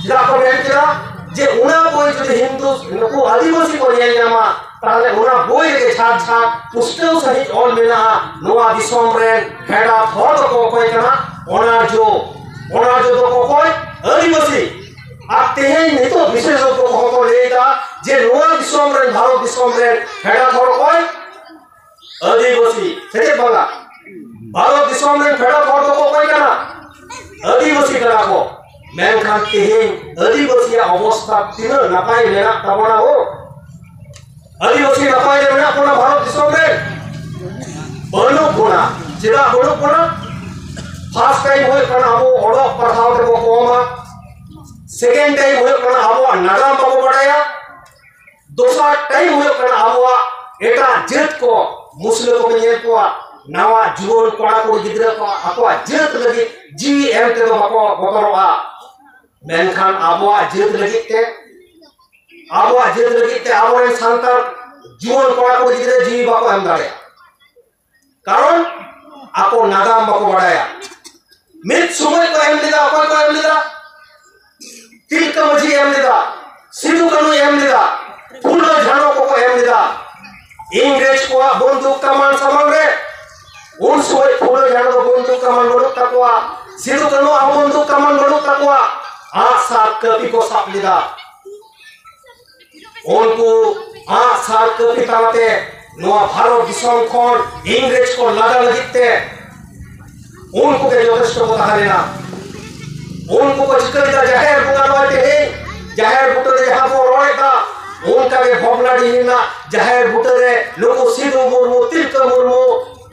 ᱪᱮᱫᱟᱜ ᱠᱚ ᱵᱮᱱ ᱠᱮᱫᱟ? ᱡᱮ ᱚᱱᱟ ᱵᱳᱭ ᱡᱩᱫᱤ ᱦᱤᱱᱫᱩ, ᱱᱩᱠᱩ ᱟᱹᱫᱤᱵᱟᱹᱥᱤ ᱠᱚ ᱧᱮᱞ ᱧᱟᱢᱟ, ᱛᱟᱦᱞᱮ ᱚᱱᱟ ᱵᱳᱭ ᱨᱮᱜᱮ ᱡᱷᱟᱠ ᱡᱷᱟᱠ ᱯᱩᱥᱴᱟᱹᱣ ᱥᱟᱺᱦᱤᱡ ᱚᱞ ᱢᱮᱱᱟᱜᱼᱟ, ᱱᱚᱣᱟ ᱫᱤᱥᱚᱢ ᱨᱮᱱ ᱯᱷᱮᱰᱟᱛ ᱦᱚᱲ ᱫᱚᱠᱚ ᱚᱠᱚᱭ ᱠᱟᱱᱟ? ᱚᱱᱟᱨᱡᱚ᱾ ᱚᱱᱟᱨᱡᱚ ᱫᱚᱠᱚ ᱚᱠᱚᱭ? ᱟᱹᱫᱤᱵᱟᱹᱥᱤ᱾ ᱟᱨ ᱛᱮᱦᱮᱧ ᱱᱤᱛᱚᱜ ᱵᱤᱥᱮᱥᱚᱡᱽᱡᱚ ᱠᱚᱦᱚᱸ ᱠᱚ ᱞᱟᱹᱭ ᱮᱫᱟ ᱡᱮ ᱱᱚᱣᱟ ᱫᱤᱥᱚᱢ ᱨᱮᱱ, ᱵᱷᱟᱨᱚᱛ ᱫᱤᱥᱚᱢ ᱨᱮᱱ ᱯᱷᱮᱰᱟᱛ ᱦᱚᱲ ᱚᱠᱚᱭ? ᱟᱹᱫᱤᱵᱟᱹᱥᱤ᱾ ᱥᱮ ᱪᱮᱫ ᱵᱟᱝᱟ? ᱵᱷᱟᱨᱚᱛ ᱫᱤᱥᱚᱢ ᱨᱮᱱ ᱯᱷᱮᱰᱟᱛ ᱦᱚᱲ ᱫᱚᱠᱚ ᱚᱠᱚᱭ ᱠᱟᱱᱟ? ᱟᱹᱫᱤᱵᱟᱹᱥᱤ ᱠᱟᱱᱟ ᱠᱚ᱾ ᱢᱮᱱᱠᱷᱟᱱ ᱛᱮᱦᱮᱧ ᱟᱹᱫᱤᱵᱟᱹᱥᱤᱭᱟᱜ ᱚᱵᱚᱥᱛᱷᱟ ᱛᱤᱱᱟᱹᱜ ᱱᱟᱯᱟᱭ ᱢᱮᱱᱟᱜ ᱛᱟᱵᱚᱱᱟ ᱦᱳ? ᱟᱹᱫᱤᱵᱟᱹᱥᱤ ᱱᱟᱯᱟᱭ ᱨᱮ ᱢᱮᱱᱟᱜ ᱵᱚᱱᱟ ᱵᱷᱟᱨᱚᱛ ᱫᱤᱥᱚᱢ ᱨᱮ? ᱵᱟᱹᱱᱩᱜ ᱵᱚᱱᱟ᱾ ᱪᱮᱫᱟᱜ ᱵᱟᱹᱱᱩᱜ ᱵᱚᱱᱟ? ᱯᱷᱟᱥᱴ ᱴᱟᱭᱤᱢ ᱦᱩᱭᱩᱜ ᱠᱟᱱᱟ ᱟᱵᱚ ᱚᱞᱚᱜ ᱯᱟᱲᱦᱟᱣ ᱨᱮᱵᱚ ᱠᱚᱢᱟ᱾ ᱥᱮᱠᱮᱱᱰ ᱴᱟᱭᱤᱢ ᱦᱩᱭᱩᱜ ᱠᱟᱱᱟ ᱟᱵᱚᱣᱟᱜ ᱱᱟᱜᱟᱢ ᱵᱟᱵᱚ ᱵᱟᱰᱟᱭᱟ᱾ ᱫᱚᱥᱟᱨ ᱴᱟᱭᱤᱢ ᱦᱩᱭᱩᱜ ᱠᱟᱱᱟ ᱟᱵᱚᱣᱟᱜ ᱮᱴᱟᱜ ᱡᱟᱹᱛ ᱠᱚ, ᱢᱩᱥᱞᱟᱹ ᱠᱚᱵᱚ ᱧᱮᱞ ᱠᱚᱣᱟ, ᱱᱟᱣᱟ ᱡᱩᱣᱟᱹᱱ ᱠᱚᱲᱟ ᱠᱩᱲᱤ ᱜᱤᱫᱽᱨᱟᱹ ᱠᱚ ᱟᱠᱚᱣᱟᱜ ᱡᱟᱹᱛ ᱞᱟᱹᱜᱤᱫ ᱡᱤᱣᱤ ᱮᱢ ᱛᱮᱫᱚ ᱵᱟᱠᱚ ᱵᱚᱛᱚᱨᱚᱜᱼᱟ᱾ ᱢᱮᱱᱠᱷᱟᱱ ᱟᱵᱚᱣᱟᱜ ᱡᱟᱹᱛ ᱞᱟᱹᱜᱤᱫ ᱛᱮ, ᱟᱵᱚᱣᱟᱜ ᱡᱟᱹᱛ ᱞᱟᱹᱜᱤᱫ ᱛᱮ ᱟᱵᱚᱨᱮᱱ ᱥᱟᱱᱛᱟᱲ ᱡᱩᱣᱟᱹᱱ ᱠᱚᱲᱟ ᱠᱩᱲᱤ ᱜᱤᱫᱽᱨᱟᱹ ᱡᱤᱣᱤ ᱵᱟᱠᱚ ᱮᱢ ᱫᱟᱲᱮᱭᱟᱜᱼᱟ᱾ ᱠᱟᱨᱚᱱ ᱟᱠᱚ ᱱᱟᱜᱟᱢ ᱵᱟᱠᱚ ᱵᱟᱰᱟᱭᱟ᱾ ᱢᱤᱫ ᱥᱚᱢᱚᱭ ᱠᱚ ᱮᱢ ᱞᱮᱫᱟ, ᱚᱠᱚᱭ ᱠᱚ ᱮᱢ ᱞᱮᱫᱟ? ᱛᱤᱞᱠᱟᱹ ᱢᱟᱹᱡᱷᱤ ᱮᱢ ᱞᱮᱫᱟ, ᱥᱤᱫᱩ ᱠᱟᱹᱱᱩ ᱮᱢ ᱞᱮᱫᱟ, ᱯᱷᱩᱞᱳ ᱡᱷᱟᱱᱚ ᱠᱚᱠᱚ ᱮᱢ ᱞᱮᱫᱟ᱾ ᱤᱝᱨᱮᱡᱽ ᱠᱚᱣᱟᱜ ᱵᱚᱱᱫᱩᱠ ᱠᱟᱢᱟᱱ ᱥᱟᱢᱟᱝ ᱨᱮ ᱩᱱ ᱥᱚᱢᱚᱭ ᱯᱷᱩᱞᱳ ᱡᱷᱟᱱᱳ ᱫᱚ ᱵᱚᱱᱫᱩᱠ ᱠᱟᱢᱟᱱ ᱵᱟᱹᱱᱩᱜ ᱛᱟᱠᱚᱣᱟ, ᱥᱤᱫᱩ ᱠᱟᱹᱱᱩ ᱦᱚᱸ ᱵᱚᱱᱫᱩᱠ ᱠᱟᱢᱟᱱ ᱵᱟᱹᱱᱩᱜ ᱛᱟᱠᱚᱣᱟ, ᱟᱸᱜ ᱥᱟᱨ ᱠᱟᱹᱯᱤ ᱠᱚ ᱥᱟᱵ ᱞᱮᱫᱟ᱾ ᱩᱱᱠᱩ ᱟᱸᱜ ᱥᱟᱨ ᱠᱟᱹᱯᱤ ᱛᱟᱞᱟᱛᱮ ᱱᱚᱣᱟ ᱵᱷᱟᱨᱚᱛ ᱫᱤᱥᱚᱢ ᱠᱷᱚᱱ ᱤᱝᱨᱮᱡᱽ ᱠᱚ ᱞᱟᱜᱟ ᱞᱟᱹᱜᱤᱫ ᱛᱮ ᱩᱱᱠᱩ ᱜᱮ ᱡᱚᱛᱷᱮᱥᱴᱚ ᱠᱚ ᱛᱟᱦᱮᱸ ᱞᱮᱱᱟ᱾ ᱩᱱᱠᱩ ᱠᱚ ᱪᱤᱠᱟᱹ ᱞᱮᱫᱟ? ᱡᱟᱦᱮᱨ ᱵᱚᱸᱜᱟ ᱱᱚᱜᱼᱚᱭ ᱛᱮᱦᱮᱧ ᱡᱟᱦᱮᱨ ᱵᱩᱴᱟᱹ ᱨᱮ ᱡᱟᱦᱟᱸ ᱵᱚᱱ ᱨᱚᱲᱮᱫᱟ, ᱚᱱᱠᱟ ᱜᱮ ᱵᱷᱚᱜᱽᱱᱟᱰᱤᱦᱤ ᱨᱮᱱᱟᱜ ᱡᱟᱦᱮᱨ ᱵᱩᱴᱟᱹ ᱨᱮ ᱱᱩᱠᱩ ᱥᱤᱫᱩ ᱢᱩᱨᱢᱩ, ᱛᱤᱞᱠᱟᱹ ᱢᱩᱨᱢᱩ,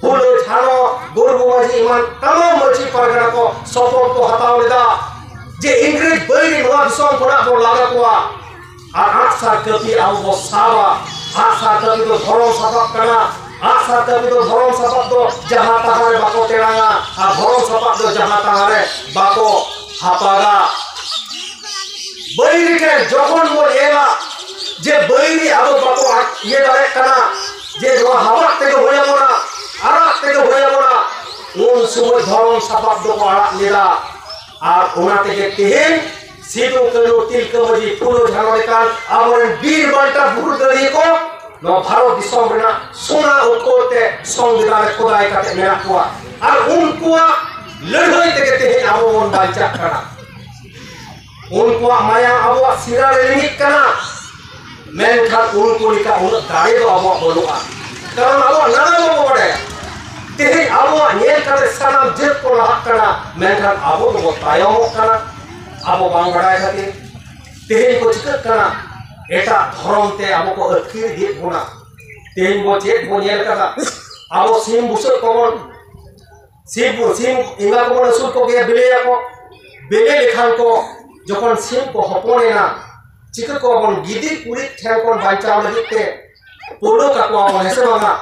ᱯᱷᱩᱞᱳ ᱡᱷᱟᱱᱚ, ᱜᱩᱨᱩ ᱢᱟᱹᱡᱷᱤ ᱮᱢᱟᱱ ᱛᱟᱢᱟᱢ ᱢᱟᱹᱡᱷᱤ ᱯᱟᱨᱜᱟᱱᱟ ᱠᱚ ᱥᱚᱯᱚᱛ ᱠᱚ ᱦᱟᱛᱟᱣ ᱞᱮᱫᱟ ᱡᱮ ᱤᱝᱨᱮᱡᱽ ᱵᱟᱹᱭᱨᱤ ᱱᱚᱣᱟ ᱫᱤᱥᱚᱢ ᱠᱷᱚᱱᱟᱜ ᱵᱚᱱ ᱞᱟᱜᱟ ᱠᱚᱣᱟ᱾ ᱟᱨ ᱟᱸᱜ ᱥᱟᱨ ᱠᱟᱹᱯᱤ ᱟᱵᱚ ᱵᱚ ᱥᱟᱵᱟ᱾ ᱟᱸᱜ ᱥᱟᱨ ᱠᱟᱹᱯᱤ ᱫᱚ ᱫᱷᱚᱨᱚᱢ ᱥᱟᱯᱟᱵ ᱠᱟᱱᱟ᱾ ᱟᱸᱜ ᱥᱟᱨ ᱠᱟᱹᱯᱤ ᱫᱚ ᱫᱷᱚᱨᱚᱢ ᱥᱟᱯᱟᱵ ᱫᱚ ᱡᱟᱦᱟᱸ ᱛᱟᱦᱟᱸ ᱨᱮ ᱵᱟᱠᱚ ᱴᱮᱲᱟᱝᱟ, ᱟᱨ ᱫᱷᱚᱨᱚᱢ ᱥᱟᱯᱟᱵ ᱫᱚ ᱡᱟᱦᱟᱸ ᱛᱟᱦᱟᱸ ᱨᱮ ᱵᱟᱠᱚ ᱦᱟᱯᱟᱜᱟ᱾ ᱵᱟᱹᱭᱨᱤ ᱴᱷᱮᱱ ᱡᱚᱠᱷᱚᱱ ᱵᱚᱱ ᱧᱮᱞᱟ ᱡᱮ ᱵᱟᱹᱭᱨᱤ ᱟᱵᱚ ᱵᱟᱠᱚ ᱤᱭᱟᱹ ᱫᱟᱲᱮᱭᱟᱜ ᱠᱟᱱᱟ, ᱡᱮ ᱱᱚᱣᱟ ᱦᱟᱵᱟᱜ ᱛᱮᱜᱮ ᱦᱩᱭ ᱟᱵᱚᱱᱟ, ᱟᱨᱟᱜ ᱛᱮᱜᱮ ᱦᱩᱭ ᱟᱵᱚᱱᱟ, ᱩᱱ ᱥᱚᱢᱚᱭ ᱫᱷᱚᱨᱚᱢ ᱥᱟᱯᱟᱵ ᱫᱚᱠᱚ ᱟᱲᱟᱜ ᱞᱮᱫᱟ᱾ ᱟᱨ ᱚᱱᱟ ᱛᱮᱜᱮ ᱛᱮᱦᱮᱧ ᱥᱤᱫᱩ, ᱠᱟᱹᱱᱦᱩ, ᱛᱤᱞᱠᱟᱹ ᱢᱟᱹᱡᱷᱤ, ᱯᱷᱩᱞᱳ, ᱡᱷᱟᱱᱚ ᱞᱮᱠᱟᱱ ᱟᱵᱚᱨᱮᱱ ᱵᱤᱨ ᱵᱟᱱᱴᱟ ᱯᱷᱩᱨᱜᱟᱹᱞᱤᱭᱟᱹ ᱠᱚ ᱱᱚᱣᱟ ᱵᱷᱟᱨᱚᱛ ᱫᱤᱥᱚᱢ ᱨᱮᱱᱟᱜ ᱥᱳᱱᱟ ᱚᱠᱠᱷᱚᱨ ᱛᱮ ᱥᱚᱝᱵᱤᱫᱷᱟᱱ ᱨᱮ ᱠᱷᱚᱫᱟᱭ ᱠᱟᱛᱮ ᱢᱮᱱᱟᱜ ᱠᱚᱣᱟ᱾ ᱟᱨ ᱩᱱᱠᱩᱣᱟᱜ ᱞᱟᱹᱲᱦᱟᱹᱭ ᱛᱮᱜᱮ ᱛᱮᱦᱮᱧ ᱟᱵᱚ ᱵᱚᱱ ᱵᱟᱧᱪᱟᱜ ᱠᱟᱱᱟ᱾ ᱩᱱᱠᱩᱣᱟᱜ ᱢᱟᱭᱟᱢ ᱟᱵᱚᱣᱟᱜ ᱥᱤᱨᱟ ᱨᱮ ᱞᱤᱸᱜᱤᱜ ᱠᱟᱱᱟ᱾ ᱢᱮᱱᱠᱷᱟᱱ ᱩᱱᱠᱩ ᱞᱮᱠᱟ ᱩᱱᱟᱹᱜ ᱫᱟᱲᱮ ᱫᱚ ᱟᱵᱚᱣᱟᱜ ᱵᱟᱹᱱᱩᱜᱼᱟ᱾ ᱠᱟᱨᱚᱱ ᱟᱵᱚᱣᱟᱜ ᱱᱟᱜᱟᱢ ᱵᱟᱵᱚ ᱵᱟᱰᱟᱭᱟ᱾ ᱛᱮᱦᱮᱧ ᱟᱵᱚᱣᱟᱜ ᱧᱮᱞ ᱠᱟᱛᱮ ᱥᱟᱱᱟᱢ ᱡᱟᱹᱛ ᱠᱚ ᱞᱟᱦᱟᱜ ᱠᱟᱱᱟ, ᱢᱮᱱᱠᱷᱟᱱ ᱟᱵᱚ ᱫᱚᱵᱚ ᱛᱟᱭᱚᱢᱚᱜ ᱠᱟᱱᱟ᱾ ᱟᱵᱚ ᱵᱟᱝ ᱵᱟᱰᱟᱭ ᱠᱷᱟᱹᱛᱤᱨ ᱛᱮᱦᱮᱧ ᱠᱚ ᱪᱤᱠᱟᱹᱜ ᱠᱟᱱᱟ? ᱮᱴᱟᱜ ᱫᱷᱚᱨᱚᱢ ᱛᱮ ᱟᱵᱚ ᱠᱚ ᱟᱹᱛᱠᱤᱨ ᱤᱫᱤᱭᱮᱫ ᱵᱚᱱᱟ᱾ ᱛᱮᱦᱮᱧ ᱵᱚ ᱪᱮᱫ ᱵᱚ ᱧᱮᱞ ᱠᱟᱫᱟ? ᱟᱵᱚ ᱥᱤᱢ ᱵᱩᱥᱟᱹᱜ ᱠᱚᱵᱚᱱ, ᱥᱤᱢ, ᱥᱤᱢ ᱮᱸᱜᱟ ᱠᱚᱵᱚᱱ ᱟᱹᱥᱩᱞ ᱠᱚᱜᱮᱭᱟ, ᱵᱤᱞᱤᱭᱟᱠᱚ᱾ ᱵᱤᱞᱤ ᱞᱮᱠᱷᱟᱱ ᱠᱚ, ᱡᱚᱠᱷᱚᱱ ᱥᱤᱢ ᱠᱚ ᱦᱚᱯᱚᱱᱮᱱᱟ, ᱪᱤᱠᱟᱹ ᱠᱚᱣᱟ ᱵᱚᱱ? ᱜᱤᱫᱤ ᱠᱩᱲᱤᱫ ᱴᱷᱮᱱ ᱠᱷᱚᱱ ᱵᱟᱧᱪᱟᱣ ᱞᱟᱹᱜᱤᱫ ᱛᱮ ᱯᱩᱞᱟᱹ ᱠᱟᱠᱚᱣᱟ ᱵᱚᱱ, ᱦᱮᱸ ᱥᱮ ᱵᱟᱝᱟ?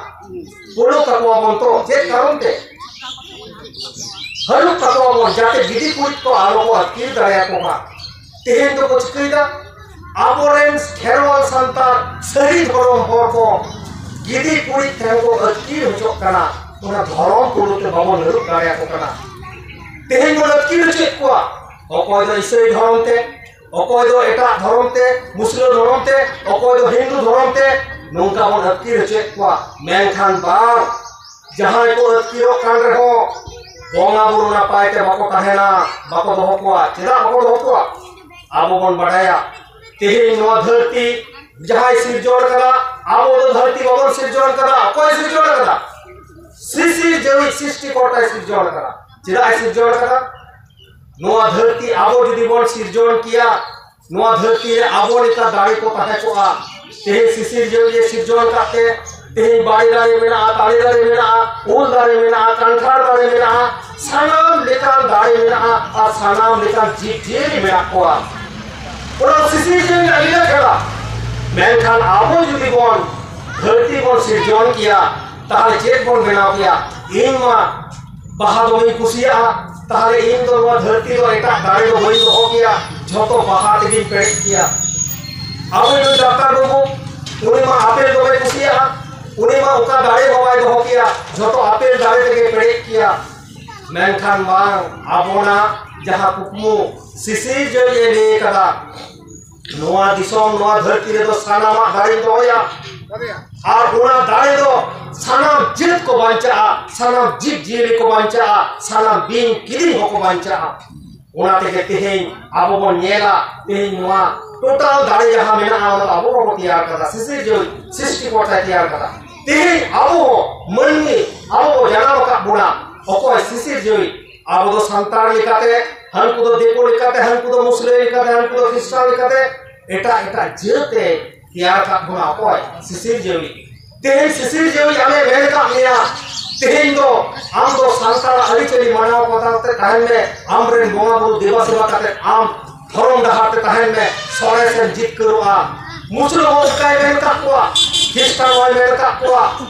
ᱯᱩᱞᱟᱹ ᱠᱟᱠᱚᱣᱟ ᱵᱚᱱ ᱛᱚ᱾ ᱪᱮᱫ ᱠᱟᱨᱚᱱ ᱛᱮ? ᱦᱟᱹᱨᱩᱵ ᱠᱟᱠᱚᱣᱟ ᱵᱚᱱ, ᱡᱟᱛᱮ ᱜᱤᱫᱤ ᱠᱩᱲᱤᱫ ᱠᱚ ᱟᱞᱚ ᱠᱚ ᱟᱹᱛᱠᱤᱨ ᱫᱟᱲᱮᱭᱟᱠᱚ ᱢᱟ᱾ ᱛᱮᱦᱮᱧ ᱫᱚᱠᱚ ᱪᱤᱠᱟᱹᱭᱮᱫᱟ? ᱟᱵᱚᱨᱮᱱ ᱠᱷᱮᱨᱣᱟᱞ ᱥᱟᱱᱛᱟᱲ ᱥᱟᱹᱨᱤ ᱫᱷᱚᱨᱚᱢ ᱦᱚᱲ ᱠᱚ ᱜᱤᱫᱤ ᱠᱩᱲᱤᱫ ᱴᱷᱮᱱ ᱠᱚ ᱟᱹᱛᱠᱤᱨ ᱦᱚᱪᱚᱜ ᱠᱟᱱᱟ᱾ ᱚᱱᱟ ᱫᱷᱚᱨᱚᱢ ᱯᱩᱨᱩ ᱛᱮ ᱵᱟᱵᱚᱱ ᱦᱟᱹᱨᱩᱵ ᱫᱟᱲᱮᱭᱟᱠᱚ ᱠᱟᱱᱟ᱾ ᱛᱮᱦᱮᱧ ᱵᱚᱱ ᱟᱹᱛᱠᱤᱨ ᱦᱚᱪᱚᱭᱮᱫ ᱠᱚᱣᱟ᱾ ᱚᱠᱚᱭ ᱫᱚ ᱤᱥᱟᱹᱭ ᱫᱷᱚᱨᱚᱢ ᱛᱮ, ᱚᱠᱚᱭ ᱫᱚ ᱮᱴᱟᱜ ᱫᱷᱚᱨᱚᱢ ᱛᱮ, ᱢᱩᱥᱞᱟᱹ ᱫᱷᱚᱨᱚᱢ ᱛᱮ, ᱚᱠᱚᱭ ᱫᱚ ᱦᱤᱱᱫᱩ ᱫᱷᱚᱨᱚᱢ ᱛᱮ, ᱱᱚᱝᱠᱟ ᱵᱚᱱ ᱟᱹᱛᱠᱤᱨ ᱦᱚᱪᱚᱭᱮᱫ ᱠᱚᱣᱟ᱾ ᱢᱮᱱᱠᱷᱟᱱ ᱵᱟᱝ, ᱡᱟᱦᱟᱸᱭ ᱠᱚ ᱟᱹᱛᱠᱤᱨᱚᱜ ᱠᱟᱱ ᱨᱮᱦᱚᱸ ᱵᱚᱸᱜᱟ ᱵᱩᱨᱩ ᱱᱟᱯᱟᱭ ᱛᱮ ᱵᱟᱠᱚ ᱛᱟᱦᱮᱱᱟ, ᱵᱟᱠᱚ ᱫᱚᱦᱚ ᱠᱚᱣᱟ᱾ ᱪᱮᱫᱟᱜ ᱵᱟᱠᱚ ᱫᱚᱦᱚ ᱠᱚᱣᱟ? ᱟᱵᱚ ᱵᱚᱱ ᱵᱟᱰᱟᱭᱟ, ᱛᱮᱦᱮᱧ ᱱᱚᱣᱟ ᱫᱷᱟᱹᱨᱛᱤ ᱡᱟᱦᱟᱸᱭ ᱥᱤᱨᱡᱚᱱ ᱠᱟᱫᱟ, ᱟᱵᱚ ᱫᱚ ᱫᱷᱟᱹᱨᱛᱤ ᱵᱟᱵᱚᱱ ᱥᱤᱨᱡᱚᱱ ᱠᱟᱫᱟ᱾ ᱚᱠᱚᱭ ᱥᱤᱨᱡᱚᱱ ᱠᱟᱫᱟ? ᱥᱤᱥᱤᱨ ᱡᱟᱹᱣᱤᱡ ᱥᱨᱤᱥᱴᱤᱠᱚᱨᱛᱟᱭ ᱥᱤᱨᱡᱚᱱ ᱠᱟᱫᱟ᱾ ᱪᱮᱫᱟᱜ ᱮ ᱥᱤᱨᱡᱚᱱ ᱠᱟᱫᱟ? ᱱᱚᱣᱟ ᱫᱷᱟᱹᱨᱛᱤ ᱟᱵᱚ ᱡᱩᱫᱤ ᱵᱚᱱ ᱥᱤᱨᱡᱚᱱ ᱠᱮᱭᱟ, ᱱᱚᱣᱟ ᱫᱷᱟᱹᱨᱛᱤ ᱨᱮ ᱟᱵᱚ ᱞᱮᱠᱟ ᱫᱟᱲᱮ ᱠᱚ ᱛᱟᱦᱮᱸ ᱠᱚᱜᱼᱟ᱾ ᱛᱮᱦᱮᱧ ᱥᱤᱥᱤᱨ ᱡᱟᱹᱣᱤᱡ ᱮ ᱥᱤᱨᱡᱚᱱ ᱠᱟᱫ ᱛᱮ, ᱛᱮᱦᱮᱧ ᱵᱟᱲᱮ ᱫᱟᱨᱮ ᱢᱮᱱᱟᱜᱼᱟ, ᱛᱟᱞᱮ ᱫᱟᱨᱮ ᱢᱮᱱᱟᱜᱼᱟ, ᱩᱞ ᱫᱟᱨᱮ ᱢᱮᱱᱟᱜᱼᱟ, ᱠᱟᱱᱴᱷᱟᱲ ᱫᱟᱨᱮ ᱢᱮᱱᱟᱜᱼᱟ, ᱥᱟᱱᱟᱢ ᱞᱮᱠᱟᱱ ᱫᱟᱨᱮ ᱢᱮᱱᱟᱜᱼᱟ ᱟᱨ ᱥᱟᱱᱟᱢ ᱞᱮᱠᱟᱱ ᱡᱤᱵᱽ ᱡᱤᱭᱟᱹᱞᱤ ᱢᱮᱱᱟᱜ ᱠᱚᱣᱟ᱾ ᱚᱱᱟ ᱥᱤᱥᱤᱨ ᱡᱟᱹᱣᱤᱡ ᱨᱮᱱᱟᱜ ᱞᱤᱞᱟᱹ ᱠᱷᱮᱞᱟ᱾ ᱢᱮᱱᱠᱷᱟᱱ ᱟᱵᱚ ᱡᱩᱫᱤ ᱵᱚᱱ ᱫᱷᱟᱹᱨᱛᱤ ᱵᱚᱱ ᱥᱤᱨᱡᱚᱱ ᱠᱮᱭᱟ, ᱛᱟᱦᱞᱮ ᱪᱮᱫ ᱵᱚᱱ ᱵᱮᱱᱟᱣ ᱠᱮᱭᱟ? ᱤᱧ ᱢᱟ ᱵᱟᱦᱟ ᱫᱚᱢᱮᱧ ᱠᱩᱥᱤᱭᱟᱜᱼᱟ, ᱛᱟᱦᱞᱮ ᱤᱧ ᱫᱚ ᱱᱚᱣᱟ ᱫᱷᱟᱹᱨᱛᱤ ᱫᱚ ᱮᱴᱟᱜ ᱫᱟᱨᱮ ᱫᱚ ᱵᱟᱹᱧ ᱫᱚᱦᱚ ᱠᱮᱭᱟ, ᱡᱷᱚᱛᱚ ᱵᱟᱦᱟ ᱛᱮᱜᱮᱧ ᱯᱮᱨᱮᱡ ᱠᱮᱭᱟ᱾ ᱟᱵᱚ ᱱᱩᱭ ᱰᱟᱠᱛᱟᱨ ᱵᱟᱹᱵᱩ, ᱩᱱᱤ ᱢᱟ ᱟᱯᱮᱞ ᱫᱚᱢᱮ ᱠᱩᱥᱤᱭᱟᱜᱼᱟ, ᱩᱱᱤ ᱢᱟ ᱚᱠᱟ ᱫᱟᱨᱮ ᱦᱚᱸ ᱵᱟᱭ ᱫᱚᱦᱚ ᱠᱮᱭᱟ, ᱡᱷᱚᱛᱚ ᱟᱯᱮᱞ ᱫᱟᱨᱮ ᱛᱮᱜᱮ ᱯᱮᱨᱮᱡ ᱠᱮᱭᱟ᱾ ᱢᱮᱱᱠᱷᱟᱱ ᱵᱟᱝ, ᱟᱵᱚᱱᱟᱜ ᱡᱟᱦᱟᱸ ᱠᱩᱠᱢᱩ ᱥᱤᱥᱤᱨ ᱡᱟᱹᱣᱤᱡ ᱮ ᱞᱟᱹᱭ ᱠᱟᱫᱟ, ᱱᱚᱣᱟ ᱫᱤᱥᱚᱢ, ᱱᱚᱣᱟ ᱫᱷᱟᱹᱨᱛᱤ ᱨᱮᱫᱚ ᱥᱟᱱᱟᱢᱟᱜ ᱫᱟᱨᱮᱧ ᱫᱚᱦᱚᱭᱟ᱾ ᱟᱨ ᱚᱱᱟ ᱫᱟᱨᱮ ᱫᱚ ᱥᱟᱱᱟᱢ ᱡᱟᱹᱛ ᱠᱚ ᱵᱟᱧᱪᱟᱜᱼᱟ, ᱥᱟᱱᱟᱢ ᱡᱤᱵᱽ ᱡᱤᱭᱟᱹᱞᱤ ᱠᱚ ᱵᱟᱧᱪᱟᱜᱼᱟ, ᱥᱟᱱᱟᱢ ᱵᱤᱧ ᱠᱤᱫᱤᱧ ᱦᱚᱸᱠᱚ ᱵᱟᱧᱪᱟᱜᱼᱟ᱾ ᱚᱱᱟ ᱛᱮᱜᱮ ᱛᱮᱦᱮᱧ ᱟᱵᱚ ᱵᱚᱱ ᱧᱮᱞᱟ, ᱛᱮᱦᱮᱧ ᱱᱚᱣᱟ ᱴᱳᱴᱟᱞ ᱫᱟᱲᱮ ᱡᱟᱦᱟᱸ ᱢᱮᱱᱟᱜᱼᱟ, ᱚᱱᱟ ᱫᱚ ᱟᱵᱚ ᱵᱟᱵᱚ ᱛᱮᱭᱟᱨ ᱠᱟᱫᱟ, ᱥᱤᱥᱤᱨ ᱡᱟᱹᱣᱤᱡ ᱥᱨᱤᱥᱴᱤ ᱠᱚᱨᱛᱟᱭ ᱛᱮᱭᱟᱨ ᱠᱟᱫᱟ᱾ ᱛᱮᱦᱮᱧ ᱟᱵᱚ ᱦᱚᱸ ᱢᱟᱹᱱᱢᱤ, ᱟᱵᱚ ᱵᱚ ᱡᱟᱱᱟᱢ ᱟᱠᱟᱫ ᱵᱚᱱᱟ, ᱚᱠᱚᱭ ᱥᱤᱥᱤᱨ ᱡᱟᱹᱣᱤᱡ? ᱟᱵᱚ ᱫᱚ ᱥᱟᱱᱛᱟᱲ ᱞᱮᱠᱟᱛᱮ, ᱦᱟᱹᱱᱠᱩ ᱫᱚ ᱫᱤᱠᱩ ᱞᱮᱠᱟᱛᱮ, ᱦᱟᱹᱱᱠᱩ ᱫᱚ ᱢᱩᱥᱞᱟᱹ ᱞᱮᱠᱟᱛᱮ, ᱦᱟᱹᱱᱠᱩ ᱫᱚ ᱠᱷᱨᱤᱥᱴᱟᱱ ᱞᱮᱠᱟᱛᱮ, ᱮᱴᱟᱜ ᱮᱴᱟᱜ ᱡᱟᱹᱛ ᱮ ᱛᱮᱭᱟᱨ ᱟᱠᱟᱫ ᱵᱚᱱᱟ᱾ ᱚᱠᱚᱭ? ᱥᱤᱥᱤᱨ ᱡᱟᱹᱣᱤᱡ᱾ ᱛᱮᱦᱮᱧ ᱥᱤᱥᱤᱨ ᱡᱟᱹᱣᱤᱡ ᱟᱢᱮ ᱢᱮᱱ ᱟᱠᱟᱫ ᱢᱮᱭᱟ, ᱛᱮᱦᱮᱧ ᱫᱚ ᱟᱢ ᱫᱚ ᱥᱟᱱᱛᱟᱲᱟᱜ ᱟᱹᱨᱤᱪᱟᱹᱞᱤ ᱢᱟᱱᱟᱣ ᱵᱟᱛᱟᱣ ᱛᱮ ᱛᱟᱦᱮᱱ ᱢᱮ, ᱟᱢᱨᱮᱱ ᱵᱚᱸᱜᱟ ᱵᱩᱨᱩ ᱫᱮᱵᱟ ᱥᱮᱵᱟ ᱠᱟᱛᱮ ᱟᱢ ᱫᱷᱚᱨᱚᱢ ᱰᱟᱦᱟᱨ ᱛᱮ ᱛᱟᱦᱮᱱ ᱢᱮ, ᱥᱚᱨᱮᱥᱮᱢ ᱡᱤᱛᱠᱟᱹᱨᱚᱜᱼᱟ᱾ ᱢᱩᱥᱞᱟᱹ ᱦᱚᱸ ᱚᱱᱠᱟᱭ ᱢᱮᱱ ᱟᱠᱟᱫ ᱠᱚᱣᱟ, ᱠᱷᱨᱤᱥᱴᱟᱱ ᱦᱚᱸᱭ ᱢᱮᱱ ᱟᱠᱟᱫ ᱠᱚᱣᱟ,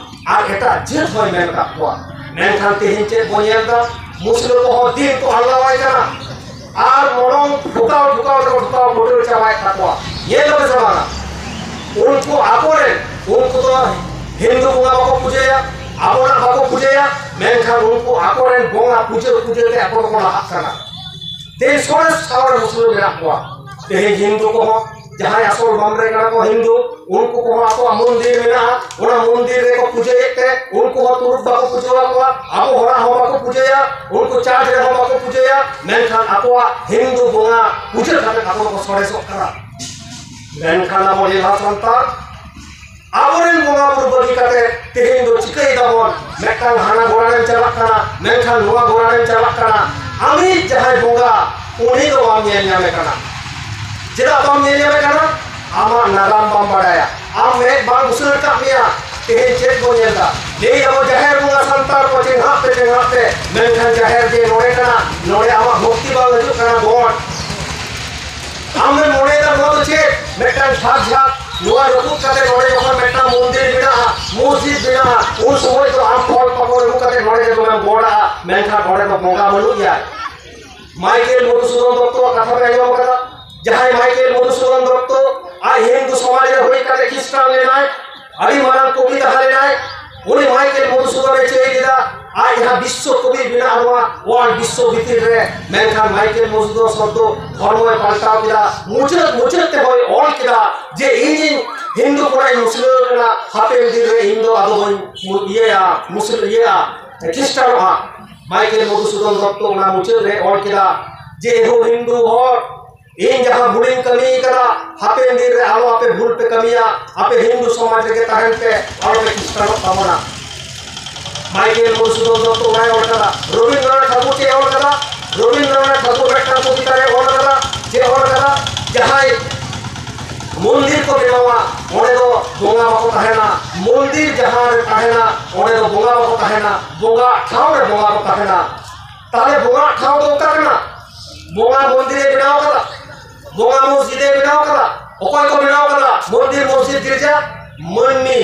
ᱟᱨ ᱮᱴᱟᱜ ᱡᱟᱹᱛ ᱦᱚᱸᱭ ᱢᱮᱱ ᱟᱠᱟᱫ ᱠᱚᱣᱟ᱾ ᱢᱮᱱᱠᱷᱟᱱ ᱛᱮᱦᱮᱧ ᱪᱮᱫ ᱵᱚᱱ ᱧᱮᱞ ᱮᱫᱟ? ᱢᱩᱥᱞᱟᱹ ᱠᱚᱦᱚᱸ ᱫᱤᱱ ᱠᱚ ᱟᱞᱜᱟᱣᱟᱭ ᱠᱟᱱᱟ᱾ ᱟᱨ ᱢᱚᱞᱚᱝ ᱴᱷᱩᱠᱟᱣ ᱴᱷᱩᱠᱟᱣ ᱛᱮᱠᱚ ᱴᱷᱩᱠᱟᱣ ᱯᱩᱴᱩᱨ ᱪᱟᱵᱟᱭᱮᱫ ᱛᱟᱠᱚᱣᱟ᱾ ᱧᱮᱞ ᱫᱟᱯᱮ ᱥᱮ ᱵᱟᱝᱟ? ᱩᱱᱠᱩ ᱟᱠᱚᱨᱮᱱ, ᱩᱱᱠᱩ ᱫᱚ ᱦᱤᱱᱫᱩ ᱵᱚᱸᱜᱟ ᱵᱟᱠᱚ ᱯᱩᱡᱟᱹᱭᱟ, ᱟᱵᱚᱱᱟᱜ ᱵᱟᱠᱚ ᱯᱩᱡᱟᱹᱭᱟ, ᱢᱮᱱᱠᱷᱟᱱ ᱩᱱᱠᱩ ᱟᱠᱚᱨᱮᱱ ᱵᱚᱸᱜᱟ ᱯᱩᱡᱟᱹ ᱯᱩᱡᱟᱹ ᱛᱮ ᱟᱠᱚ ᱫᱚᱠᱚ ᱞᱟᱦᱟᱜ ᱠᱟᱱᱟ᱾ ᱛᱮᱦᱮᱧ ᱥᱚᱨᱮᱥ ᱴᱷᱟᱶ ᱨᱮ ᱢᱩᱥᱞᱟᱹ ᱢᱮᱱᱟᱜ ᱠᱚᱣᱟ, ᱛᱮᱦᱮᱧ ᱦᱤᱱᱫᱩ ᱠᱚᱦᱚᱸ ᱡᱟᱦᱟᱸᱭ ᱟᱥᱚᱞ ᱵᱟᱢᱵᱽᱲᱮ ᱠᱟᱱᱟ ᱠᱚ ᱦᱤᱱᱫᱩ, ᱩᱱᱠᱩ ᱠᱚᱦᱚᱸ ᱟᱠᱚᱣᱟᱜ ᱢᱚᱱᱫᱤᱨ ᱢᱮᱱᱟᱜᱼᱟ, ᱚᱱᱟ ᱢᱚᱱᱫᱤᱨ ᱨᱮᱠᱚ ᱯᱩᱡᱟᱹᱭᱮᱫ ᱛᱮ ᱩᱱᱠᱩ ᱦᱚᱸ ᱛᱩᱲᱩᱠ ᱵᱟᱠᱚ ᱯᱩᱡᱟᱹ ᱟᱠᱚᱣᱟ, ᱟᱵᱚ ᱦᱚᱲᱟᱜ ᱦᱚᱸ ᱵᱟᱠᱚ ᱯᱩᱡᱟᱹᱭᱟ, ᱩᱱᱠᱩ ᱪᱟᱨᱪ ᱨᱮᱦᱚᱸ ᱵᱟᱠᱚ ᱯᱩᱡᱟᱹᱭᱟ, ᱢᱮᱱᱠᱷᱟᱱ ᱟᱠᱚᱣᱟᱜ ᱦᱤᱱᱫᱩ ᱵᱚᱸᱜᱟ ᱯᱩᱡᱟᱹ ᱠᱟᱛᱮ ᱟᱠᱚ ᱫᱚᱠᱚ ᱥᱚᱨᱮᱥᱚᱜ ᱠᱟᱱᱟ᱾ ᱢᱮᱱᱠᱷᱟᱱ ᱟᱵᱚ ᱞᱮᱞᱦᱟ ᱥᱟᱱᱛᱟᱲ ᱟᱵᱚᱨᱮᱱ ᱵᱚᱸᱜᱟ ᱵᱩᱨᱩ ᱵᱟᱹᱜᱤ ᱠᱟᱛᱮ ᱛᱮᱦᱮᱧ ᱫᱚ ᱪᱤᱠᱟᱹᱭ ᱫᱟᱵᱚᱱ? ᱢᱤᱫᱴᱟᱝ ᱦᱟᱱᱟ ᱜᱚᱲᱟ ᱨᱮᱢ ᱪᱟᱞᱟᱜ ᱠᱟᱱᱟ, ᱢᱮᱱᱠᱷᱟᱱ ᱱᱚᱣᱟ ᱜᱚᱲᱟ ᱨᱮᱢ ᱪᱟᱞᱟᱜ ᱠᱟᱱᱟ, ᱟᱢᱤᱡ ᱡᱟᱦᱟᱸᱭ ᱵᱚᱸᱜᱟ ᱩᱱᱤ ᱫᱚ ᱵᱟᱢ ᱧᱮᱞ ᱧᱟᱢᱮ ᱠᱟᱱᱟ᱾ ᱪᱮᱫᱟᱜ ᱵᱟᱢ ᱧᱮᱞ ᱧᱟᱢᱮ ᱠᱟᱱᱟ? ᱟᱢᱟᱜ ᱱᱟᱜᱟᱢ ᱵᱟᱢ ᱵᱟᱲᱟᱭᱟ, ᱟᱢ ᱢᱮᱫ ᱵᱟᱝ ᱵᱩᱥᱟᱹᱲ ᱟᱠᱟᱫ ᱢᱮᱭᱟ᱾ ᱛᱮᱦᱮᱧ ᱪᱮᱫ ᱵᱚᱱ ᱧᱮᱞ ᱮᱫᱟ? ᱞᱟᱹᱭ ᱟᱵᱚ ᱡᱟᱦᱮᱨ ᱵᱚᱸᱜᱟ ᱥᱟᱱᱛᱟᱲ ᱠᱚ ᱪᱮᱸᱜᱷᱟᱜ ᱯᱮ, ᱪᱮᱸᱜᱷᱟᱜ ᱯᱮ, ᱢᱮᱱᱠᱷᱟᱱ ᱡᱟᱦᱮᱨ ᱡᱮ ᱱᱚᱰᱮ ᱠᱟᱱᱟ, ᱱᱚᱰᱮ ᱟᱢᱟᱜ ᱵᱷᱚᱠᱛᱤ ᱵᱟᱝ ᱦᱤᱡᱩᱜ ᱠᱟᱱᱟ᱾ ᱜᱚᱰ ᱟᱢᱮᱢ ᱢᱚᱱᱮᱭᱮᱫᱟ ᱱᱚᱣᱟ ᱫᱚ ᱪᱮᱫ? ᱢᱤᱫᱴᱟᱝ ᱡᱷᱟᱠ ᱡᱷᱟᱠ, ᱱᱚᱣᱟ ᱨᱟᱹᱯᱩᱫ ᱠᱟᱛᱮ ᱱᱚᱰᱮ ᱡᱚᱠᱷᱚᱱ ᱢᱤᱫᱴᱟᱝ ᱢᱚᱱᱫᱤᱨ ᱵᱮᱱᱟᱜᱼᱟ, ᱢᱚᱥᱡᱤᱫ ᱵᱮᱱᱟᱜᱼᱟ, ᱩᱱ ᱥᱚᱢᱚᱭ ᱫᱚ ᱟᱢ ᱯᱷᱚᱞ ᱯᱟᱠᱚᱲ ᱟᱹᱜᱩ ᱠᱟᱛᱮ ᱱᱚᱰᱮ ᱡᱮ ᱫᱚᱢᱮᱢ ᱜᱚᱰᱟᱜᱼᱟ, ᱢᱮᱱᱠᱷᱟᱱ ᱱᱚᱰᱮ ᱫᱚ ᱵᱚᱸᱜᱟ ᱵᱟᱹᱱᱩᱜ ᱮᱭᱟ᱾ ᱢᱟᱭᱠᱮᱞ ᱢᱚᱫᱷᱩᱥᱩᱫᱚᱱ ᱫᱚᱛᱛᱚᱣᱟᱜ ᱠᱟᱛᱷᱟ ᱯᱮ ᱟᱸᱡᱚᱢ ᱠᱟᱫᱟ? ᱡᱟᱦᱟᱸᱭ ᱢᱟᱭᱠᱮᱞ ᱢᱚᱫᱷᱩᱥᱩᱫᱚᱱ ᱫᱚᱛᱛᱚ ᱟᱡ ᱦᱤᱱᱫᱩ ᱥᱚᱢᱟᱡᱽ ᱨᱮ ᱦᱩᱭ ᱠᱟᱛᱮ ᱠᱷᱨᱤᱥᱴᱟᱱ ᱞᱮᱱᱟᱭ, ᱟᱹᱰᱤ ᱢᱟᱨᱟᱝ ᱠᱚᱵᱤ ᱛᱟᱦᱮᱸ ᱞᱮᱱᱟᱭ᱾ ᱩᱱᱤ ᱢᱟᱭᱠᱮᱞ ᱢᱚᱫᱷᱩᱥᱩᱫᱚᱱ ᱮ ᱪᱮᱫ ᱠᱮᱫᱟ? ᱟᱡ ᱡᱟᱦᱟᱸ ᱵᱤᱥᱥᱚ ᱠᱚᱵᱤ ᱢᱮᱱᱟᱜᱼᱟ, ᱱᱚᱣᱟ ᱚᱣᱟᱨᱞᱰ ᱵᱤᱥᱥᱚ ᱵᱷᱤᱛᱤᱨ ᱨᱮ, ᱢᱮᱱᱠᱷᱟᱱ ᱢᱟᱭᱠᱮᱞ ᱢᱚᱫᱷᱩᱥᱩᱫᱚᱱ ᱥᱚᱵᱫᱚ ᱫᱷᱚᱨᱢᱚᱭ ᱯᱟᱞᱴᱟᱣ ᱠᱮᱫᱟ᱾ ᱢᱩᱪᱟᱹᱫ ᱢᱩᱪᱟᱹᱫ ᱛᱮ ᱦᱚᱸᱭ ᱚᱞ ᱠᱮᱫᱟ ᱡᱮ ᱤᱧᱤᱧ ᱦᱤᱱᱫᱩ ᱠᱷᱚᱱᱟᱜ ᱤᱧ ᱢᱩᱥᱞᱟᱹ ᱠᱟᱱᱟ, ᱦᱟᱯᱮᱱ ᱫᱤᱱ ᱨᱮ ᱤᱧ ᱫᱚ ᱟᱫᱚ ᱵᱟᱹᱧ ᱤᱭᱟᱹᱭᱟ, ᱢᱩᱥᱞᱟᱹ ᱤᱭᱟᱹᱭᱟ, ᱠᱷᱨᱤᱥᱴᱟᱱᱚᱜᱼᱟ᱾ ᱢᱟᱭᱠᱮᱞ ᱢᱚᱫᱷᱩᱥᱩᱫᱚᱱ ᱫᱚᱛᱛᱚ ᱚᱱᱟ ᱢᱩᱪᱟᱹᱫ ᱨᱮ ᱚᱞ ᱠᱮᱫᱟ ᱡᱮ ᱮᱦᱳ ᱦᱤᱱᱫᱩ ᱦᱚᱲ, ᱤᱧ ᱡᱟᱦᱟᱸ ᱵᱷᱩᱞᱤᱧ ᱠᱟᱹᱢᱤ ᱠᱟᱫᱟ, ᱦᱟᱯᱮᱱ ᱫᱤᱱ ᱨᱮ ᱟᱞᱚ ᱟᱯᱮ ᱵᱷᱩᱞ ᱯᱮ ᱠᱟᱹᱢᱤᱭᱟ, ᱟᱯᱮ ᱦᱤᱱᱫᱩ ᱥᱚᱢᱟᱡᱽ ᱨᱮᱜᱮ ᱛᱟᱦᱮᱱ ᱯᱮ, ᱟᱞᱚ ᱯᱮ ᱠᱷᱨᱤᱥᱴᱟᱱᱚᱜ ᱛᱟᱵᱚᱱᱟ᱾ ᱢᱟᱭᱠᱮᱞ ᱢᱚᱫᱷᱩᱥᱩᱫᱚᱱ ᱫᱚᱛᱛᱚ ᱚᱱᱟᱭ ᱚᱞ ᱠᱟᱫᱟ᱾ ᱨᱚᱵᱤᱱᱫᱨᱚᱱᱟᱛᱷ ᱴᱷᱟᱠᱩᱨ ᱪᱮᱫ ᱮ ᱚᱞ ᱠᱟᱫᱟ? ᱨᱚᱵᱤᱱᱫᱨᱚᱱᱟᱛᱷ ᱴᱷᱟᱠᱩᱨ ᱢᱤᱫᱴᱟᱝ ᱠᱚᱵᱤᱛᱟ ᱨᱮ ᱚᱞ ᱠᱟᱫᱟ, ᱪᱮᱫ ᱮ ᱚᱞ ᱠᱟᱫᱟ? ᱡᱟᱦᱟᱸᱭ ᱢᱚᱱᱫᱤᱨ ᱠᱚ ᱵᱮᱱᱟᱣᱟ, ᱚᱸᱰᱮ ᱫᱚ ᱵᱚᱸᱜᱟ ᱵᱟᱠᱚ ᱛᱟᱦᱮᱱᱟ᱾ ᱢᱚᱱᱫᱤᱨ ᱡᱟᱦᱟᱸ ᱨᱮ ᱛᱟᱦᱮᱱᱟ, ᱚᱸᱰᱮ ᱫᱚ ᱵᱚᱸᱜᱟ ᱵᱟᱠᱚ ᱛᱟᱦᱮᱱᱟ᱾ ᱵᱚᱸᱜᱟ ᱴᱷᱟᱶ ᱨᱮ ᱵᱚᱸᱜᱟ ᱠᱚ ᱛᱟᱦᱮᱱᱟ᱾ ᱛᱟᱦᱞᱮ ᱵᱚᱸᱜᱟ ᱴᱷᱟᱶ ᱫᱚ ᱚᱠᱟ ᱠᱟᱱᱟ? ᱵᱚᱸᱜᱟ ᱢᱚᱱᱫᱤᱨ ᱮ ᱵᱮᱱᱟᱣ ᱠᱟᱫᱟ, ᱵᱚᱸᱜᱟ ᱢᱚᱥᱡᱤᱫ ᱮ ᱵᱮᱱᱟᱣ ᱠᱟᱫᱟ᱾ ᱚᱠᱚᱭ ᱠᱚ ᱵᱮᱱᱟᱣ ᱠᱟᱫᱟ ᱢᱚᱱᱫᱤᱨ, ᱢᱚᱥᱡᱤᱫ, ᱜᱤᱨᱡᱟ? ᱢᱟᱹᱱᱢᱤ᱾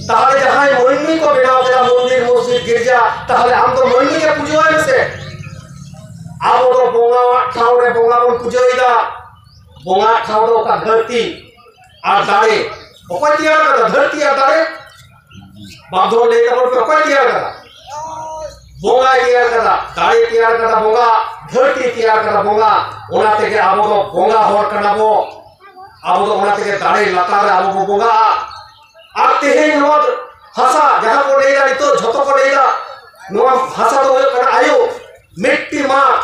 ᱛᱟᱦᱞᱮ ᱡᱟᱦᱟᱸᱭ ᱢᱟᱹᱱᱢᱤ ᱠᱚ ᱵᱮᱱᱟᱣ ᱠᱮᱫᱟ ᱢᱚᱱᱫᱤᱨ, ᱢᱚᱥᱡᱤᱫ, ᱜᱤᱨᱡᱟ, ᱛᱟᱦᱞᱮ ᱟᱢ ᱫᱚ ᱢᱟᱹᱱᱢᱤ ᱜᱮ ᱯᱩᱡᱟᱹᱣᱟᱭ ᱢᱮᱥᱮ᱾ ᱟᱵᱚ ᱫᱚ ᱵᱚᱸᱜᱟᱣᱟᱜ ᱴᱷᱟᱶ ᱨᱮ ᱵᱚᱸᱜᱟ ᱵᱚᱱ ᱯᱩᱡᱟᱹᱭᱮᱫᱟ᱾ ᱵᱚᱸᱜᱟᱣᱟᱜ ᱴᱷᱟᱶ ᱫᱚ ᱚᱠᱟ? ᱫᱷᱟᱹᱨᱛᱤ ᱟᱨ ᱫᱟᱨᱮ᱾ ᱚᱠᱚᱭ ᱛᱮᱭᱟᱨ ᱠᱟᱫᱟ ᱫᱷᱟᱹᱨᱛᱤ ᱟᱨ ᱫᱟᱨᱮ? ᱵᱟᱨ ᱫᱷᱟᱣ ᱞᱟᱹᱭ ᱛᱟᱵᱚᱱ ᱯᱮ, ᱚᱠᱚᱭ ᱛᱮᱭᱟᱨ ᱠᱟᱫᱟ? ᱵᱚᱸᱜᱟᱭ ᱛᱮᱭᱟᱨ ᱠᱟᱫᱟ, ᱫᱟᱲᱮ ᱛᱮᱭᱟᱨ ᱠᱟᱫᱟ ᱵᱚᱸᱜᱟ, ᱫᱷᱟᱹᱨᱛᱤ ᱛᱮᱭᱟᱨ ᱠᱟᱫᱟ ᱵᱚᱸᱜᱟ᱾ ᱚᱱᱟ ᱛᱮᱜᱮ ᱟᱵᱚ ᱫᱚ ᱵᱚᱸᱜᱟ ᱦᱚᱲ ᱠᱟᱱᱟ ᱵᱚ᱾ ᱟᱵᱚ ᱫᱚ ᱚᱱᱟ ᱛᱮᱜᱮ ᱫᱟᱲᱮ ᱞᱟᱛᱟᱨ ᱨᱮ ᱟᱵᱚ ᱵᱚ ᱵᱚᱸᱜᱟᱜᱼᱟ᱾ ᱟᱨ ᱛᱮᱦᱮᱧ ᱱᱚᱣᱟ ᱦᱟᱥᱟ, ᱡᱟᱦᱟᱸ ᱠᱚ ᱞᱟᱹᱭᱫᱟ, ᱱᱤᱛᱚᱜ ᱡᱷᱚᱛᱚ ᱠᱚ ᱞᱟᱹᱭᱫᱟ, ᱱᱚᱣᱟ ᱦᱟᱥᱟ ᱫᱚ ᱦᱩᱭᱩᱜ ᱠᱟᱱᱟ ᱟᱭᱳ, ᱢᱤᱫᱴᱤ ᱢᱟ᱾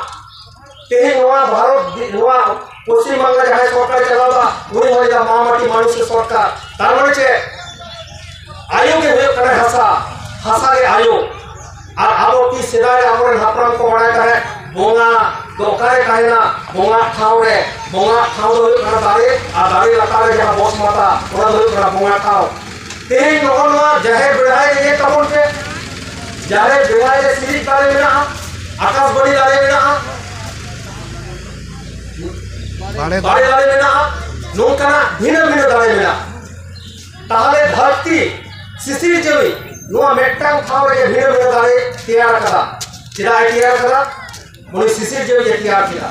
ᱛᱮᱦᱮᱧ ᱱᱚᱣᱟ ᱵᱷᱟᱨᱚᱛ ᱫᱤ-, ᱱᱚᱣᱟ ᱯᱚᱥᱪᱤᱢ ᱵᱟᱝᱞᱟ ᱡᱟᱦᱟᱸᱭ ᱥᱚᱨᱠᱟᱨᱮ ᱪᱟᱞᱟᱣᱫᱟ, ᱩᱱᱤ ᱦᱚᱸ ᱞᱟᱹᱭᱫᱟ ᱢᱟ ᱢᱟᱴᱤ ᱢᱟᱱᱩᱥ ᱥᱚᱨᱠᱟᱨ᱾ ᱛᱟᱨ ᱢᱟᱱᱮ ᱪᱮᱫ? ᱟᱭᱳ ᱜᱮ ᱦᱩᱭᱩᱜ ᱠᱟᱱᱟ ᱦᱟᱥᱟ, ᱦᱟᱥᱟ ᱜᱮ ᱟᱭᱳ᱾ ᱟᱨ ᱟᱵᱚ ᱠᱤ ᱥᱮᱫᱟᱭ ᱨᱮ ᱟᱵᱚᱨᱮᱱ ᱦᱟᱯᱲᱟᱢ ᱠᱚ ᱵᱟᱲᱟᱭ ᱛᱟᱦᱮᱸᱫ, ᱵᱚᱸᱜᱟ ᱫᱚ ᱚᱠᱟᱨᱮ ᱛᱟᱦᱮᱱᱟ? ᱵᱚᱸᱜᱟ ᱴᱷᱟᱶ ᱨᱮ᱾ ᱵᱚᱸᱜᱟ ᱴᱷᱟᱶ ᱫᱚ ᱦᱩᱭᱩᱜ ᱠᱟᱱᱟ ᱫᱟᱨᱮ, ᱟᱨ ᱫᱟᱨᱮ ᱞᱟᱛᱟᱨ ᱨᱮ ᱡᱟᱦᱟᱸ ᱵᱚᱥ ᱢᱟᱛᱟ, ᱚᱱᱟ ᱫᱚ ᱦᱩᱭᱩᱜ ᱠᱟᱱᱟ ᱵᱚᱸᱜᱟ ᱴᱷᱟᱶ᱾ ᱛᱮᱦᱮᱧ ᱱᱚᱜᱼᱚ ᱱᱚᱣᱟ ᱡᱟᱦᱮᱨ ᱵᱮᱲᱦᱟᱭ ᱨᱮ ᱧᱮᱞ ᱛᱟᱵᱚᱱ ᱯᱮ, ᱡᱟᱦᱮᱨ ᱵᱮᱲᱦᱟᱭ ᱨᱮ ᱥᱤᱨᱤᱡ ᱫᱟᱨᱮ ᱢᱮᱱᱟᱜᱼᱟ, ᱟᱠᱟᱥᱵᱟᱲᱤ ᱫᱟᱨᱮ ᱢᱮᱱᱟᱜᱼᱟ, ᱵᱟᱲᱮ ᱵᱟᱲᱮ ᱫᱟᱨᱮ ᱢᱮᱱᱟᱜᱼᱟ, ᱱᱚᱝᱠᱟᱱᱟᱜ ᱵᱷᱤᱱᱟᱹ ᱵᱷᱤᱱᱟᱹ ᱫᱟᱨᱮ ᱢᱮᱱᱟᱜᱼᱟ᱾ ᱛᱟᱦᱚᱞᱮ ᱫᱷᱟᱹᱨᱛᱤ ᱥᱤᱥᱤᱨ ᱡᱟᱹᱣᱤ ᱱᱚᱣᱟ ᱢᱤᱫᱴᱟᱝ ᱴᱷᱟᱶ ᱨᱮᱜᱮ ᱵᱷᱤᱱᱟᱹ ᱵᱷᱤᱱᱟᱹ ᱫᱟᱨᱮ ᱛᱮᱭᱟᱨ ᱟᱠᱟᱫᱟ᱾ ᱪᱮᱫᱟᱜ ᱮ ᱛᱮᱭᱟᱨ ᱟᱠᱟᱫᱟ? ᱩᱱᱤ ᱥᱤᱥᱤᱨ ᱡᱟᱹᱣᱤ ᱮ ᱛᱮᱭᱟᱨ ᱠᱮᱫᱟ᱾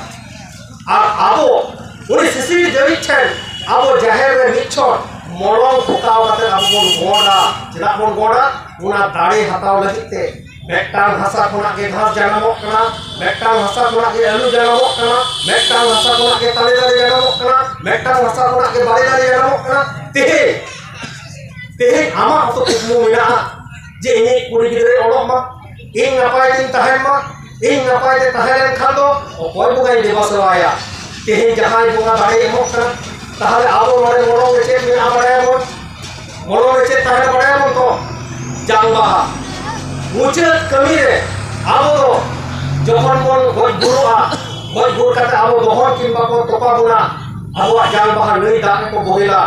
ᱟᱨ ᱟᱵᱚ ᱩᱱᱤ ᱥᱤᱥᱤᱨ ᱡᱟᱹᱣᱤ ᱴᱷᱮᱱ ᱟᱵᱚ ᱡᱟᱦᱮᱨ ᱨᱮ ᱢᱤᱫ ᱪᱷᱚᱴ ᱢᱚᱞᱚᱝ ᱯᱷᱚᱠᱟᱣ ᱠᱟᱛᱮ ᱟᱵᱚ ᱵᱚᱱ ᱜᱚᱰᱟ᱾ ᱪᱮᱫᱟᱜ ᱵᱚᱱ ᱜᱚᱰᱟ? ᱚᱱᱟ ᱫᱟᱲᱮ ᱦᱟᱛᱟᱣ ᱞᱟᱹᱜᱤᱫ ᱛᱮ᱾ ᱢᱤᱫᱴᱟᱝ ᱦᱟᱥᱟ ᱠᱷᱚᱱᱟᱜ ᱜᱮ ᱜᱷᱟᱥ ᱡᱟᱱᱟᱢᱚᱜ ᱠᱟᱱᱟ, ᱢᱤᱫᱴᱟᱝ ᱦᱟᱥᱟ ᱠᱷᱚᱱᱟᱜ ᱜᱮ ᱟᱹᱞᱩ ᱡᱟᱱᱟᱢᱚᱜ ᱠᱟᱱᱟ, ᱢᱤᱫᱴᱟᱝ ᱦᱟᱥᱟ ᱠᱷᱚᱱᱟᱜ ᱜᱮ ᱛᱟᱞᱮ ᱫᱟᱨᱮ ᱡᱟᱱᱟᱢᱚᱜ ᱠᱟᱱᱟ, ᱢᱤᱫᱴᱟᱝ ᱦᱟᱥᱟ ᱠᱷᱚᱱᱟᱜ ᱜᱮ ᱵᱟᱲᱮ ᱫᱟᱨᱮ ᱡᱟᱱᱟᱢᱚᱜ ᱠᱟᱱᱟ᱾ ᱛᱮᱦᱮᱧ, ᱛᱮᱦᱮᱧ ᱟᱢᱟᱜ ᱦᱚᱸᱛᱚ ᱠᱩᱠᱢᱩ ᱢᱮᱱᱟᱜᱼᱟ ᱡᱮ ᱤᱧᱤᱡ ᱠᱩᱲᱤ ᱜᱤᱫᱽᱨᱟᱹᱭ ᱚᱞᱚᱜ ᱢᱟ, ᱤᱧ ᱱᱟᱯᱟᱭ ᱛᱤᱧ ᱛᱟᱦᱮᱱ ᱢᱟ᱾ ᱤᱧ ᱱᱟᱯᱟᱭ ᱛᱮ ᱛᱟᱦᱮᱸ ᱞᱮᱱᱠᱷᱟᱱ ᱫᱚ ᱚᱠᱚᱭ ᱵᱚᱸᱜᱟᱧ ᱫᱮᱵᱟ ᱥᱮᱵᱟᱭᱟ? ᱛᱮᱦᱮᱧ ᱡᱟᱦᱟᱸᱭ ᱵᱚᱸᱜᱟ ᱫᱟᱲᱮᱭ ᱮᱢᱚᱜ ᱠᱟᱱᱟ, ᱛᱟᱦᱚᱞᱮ ᱟᱵᱚ ᱱᱚᱰᱮ ᱢᱚᱞᱚᱝ ᱨᱮ ᱪᱮᱫ ᱢᱮᱱᱟᱜᱼᱟ ᱵᱟᱲᱟᱭᱟᱵᱚᱱ? ᱢᱚᱞᱚᱝ ᱨᱮ ᱪᱮᱫ ᱛᱟᱦᱮᱱᱟ ᱵᱟᱲᱟᱭᱟᱵᱚᱱ ᱛᱚ? ᱡᱟᱝ ᱵᱟᱦᱟ᱾ ᱢᱩᱪᱟᱹᱫ ᱠᱟᱹᱢᱤ ᱨᱮ ᱟᱵᱚ ᱫᱚ ᱡᱚᱠᱷᱚᱱ ᱵᱚᱱ ᱜᱚᱡ ᱜᱩᱨᱩᱜᱼᱟ, ᱜᱚᱡ ᱜᱩᱨ ᱠᱟᱛᱮ ᱟᱵᱚ ᱫᱚᱦᱚᱱ ᱠᱤᱝᱵᱟ ᱠᱚ ᱛᱚᱯᱟ ᱵᱚᱱᱟ, ᱟᱵᱚᱣᱟᱜ ᱡᱟᱝ ᱵᱟᱦᱟ ᱱᱟᱹᱭ ᱫᱟᱜ ᱨᱮᱠᱚ ᱵᱚᱦᱮᱞᱟ᱾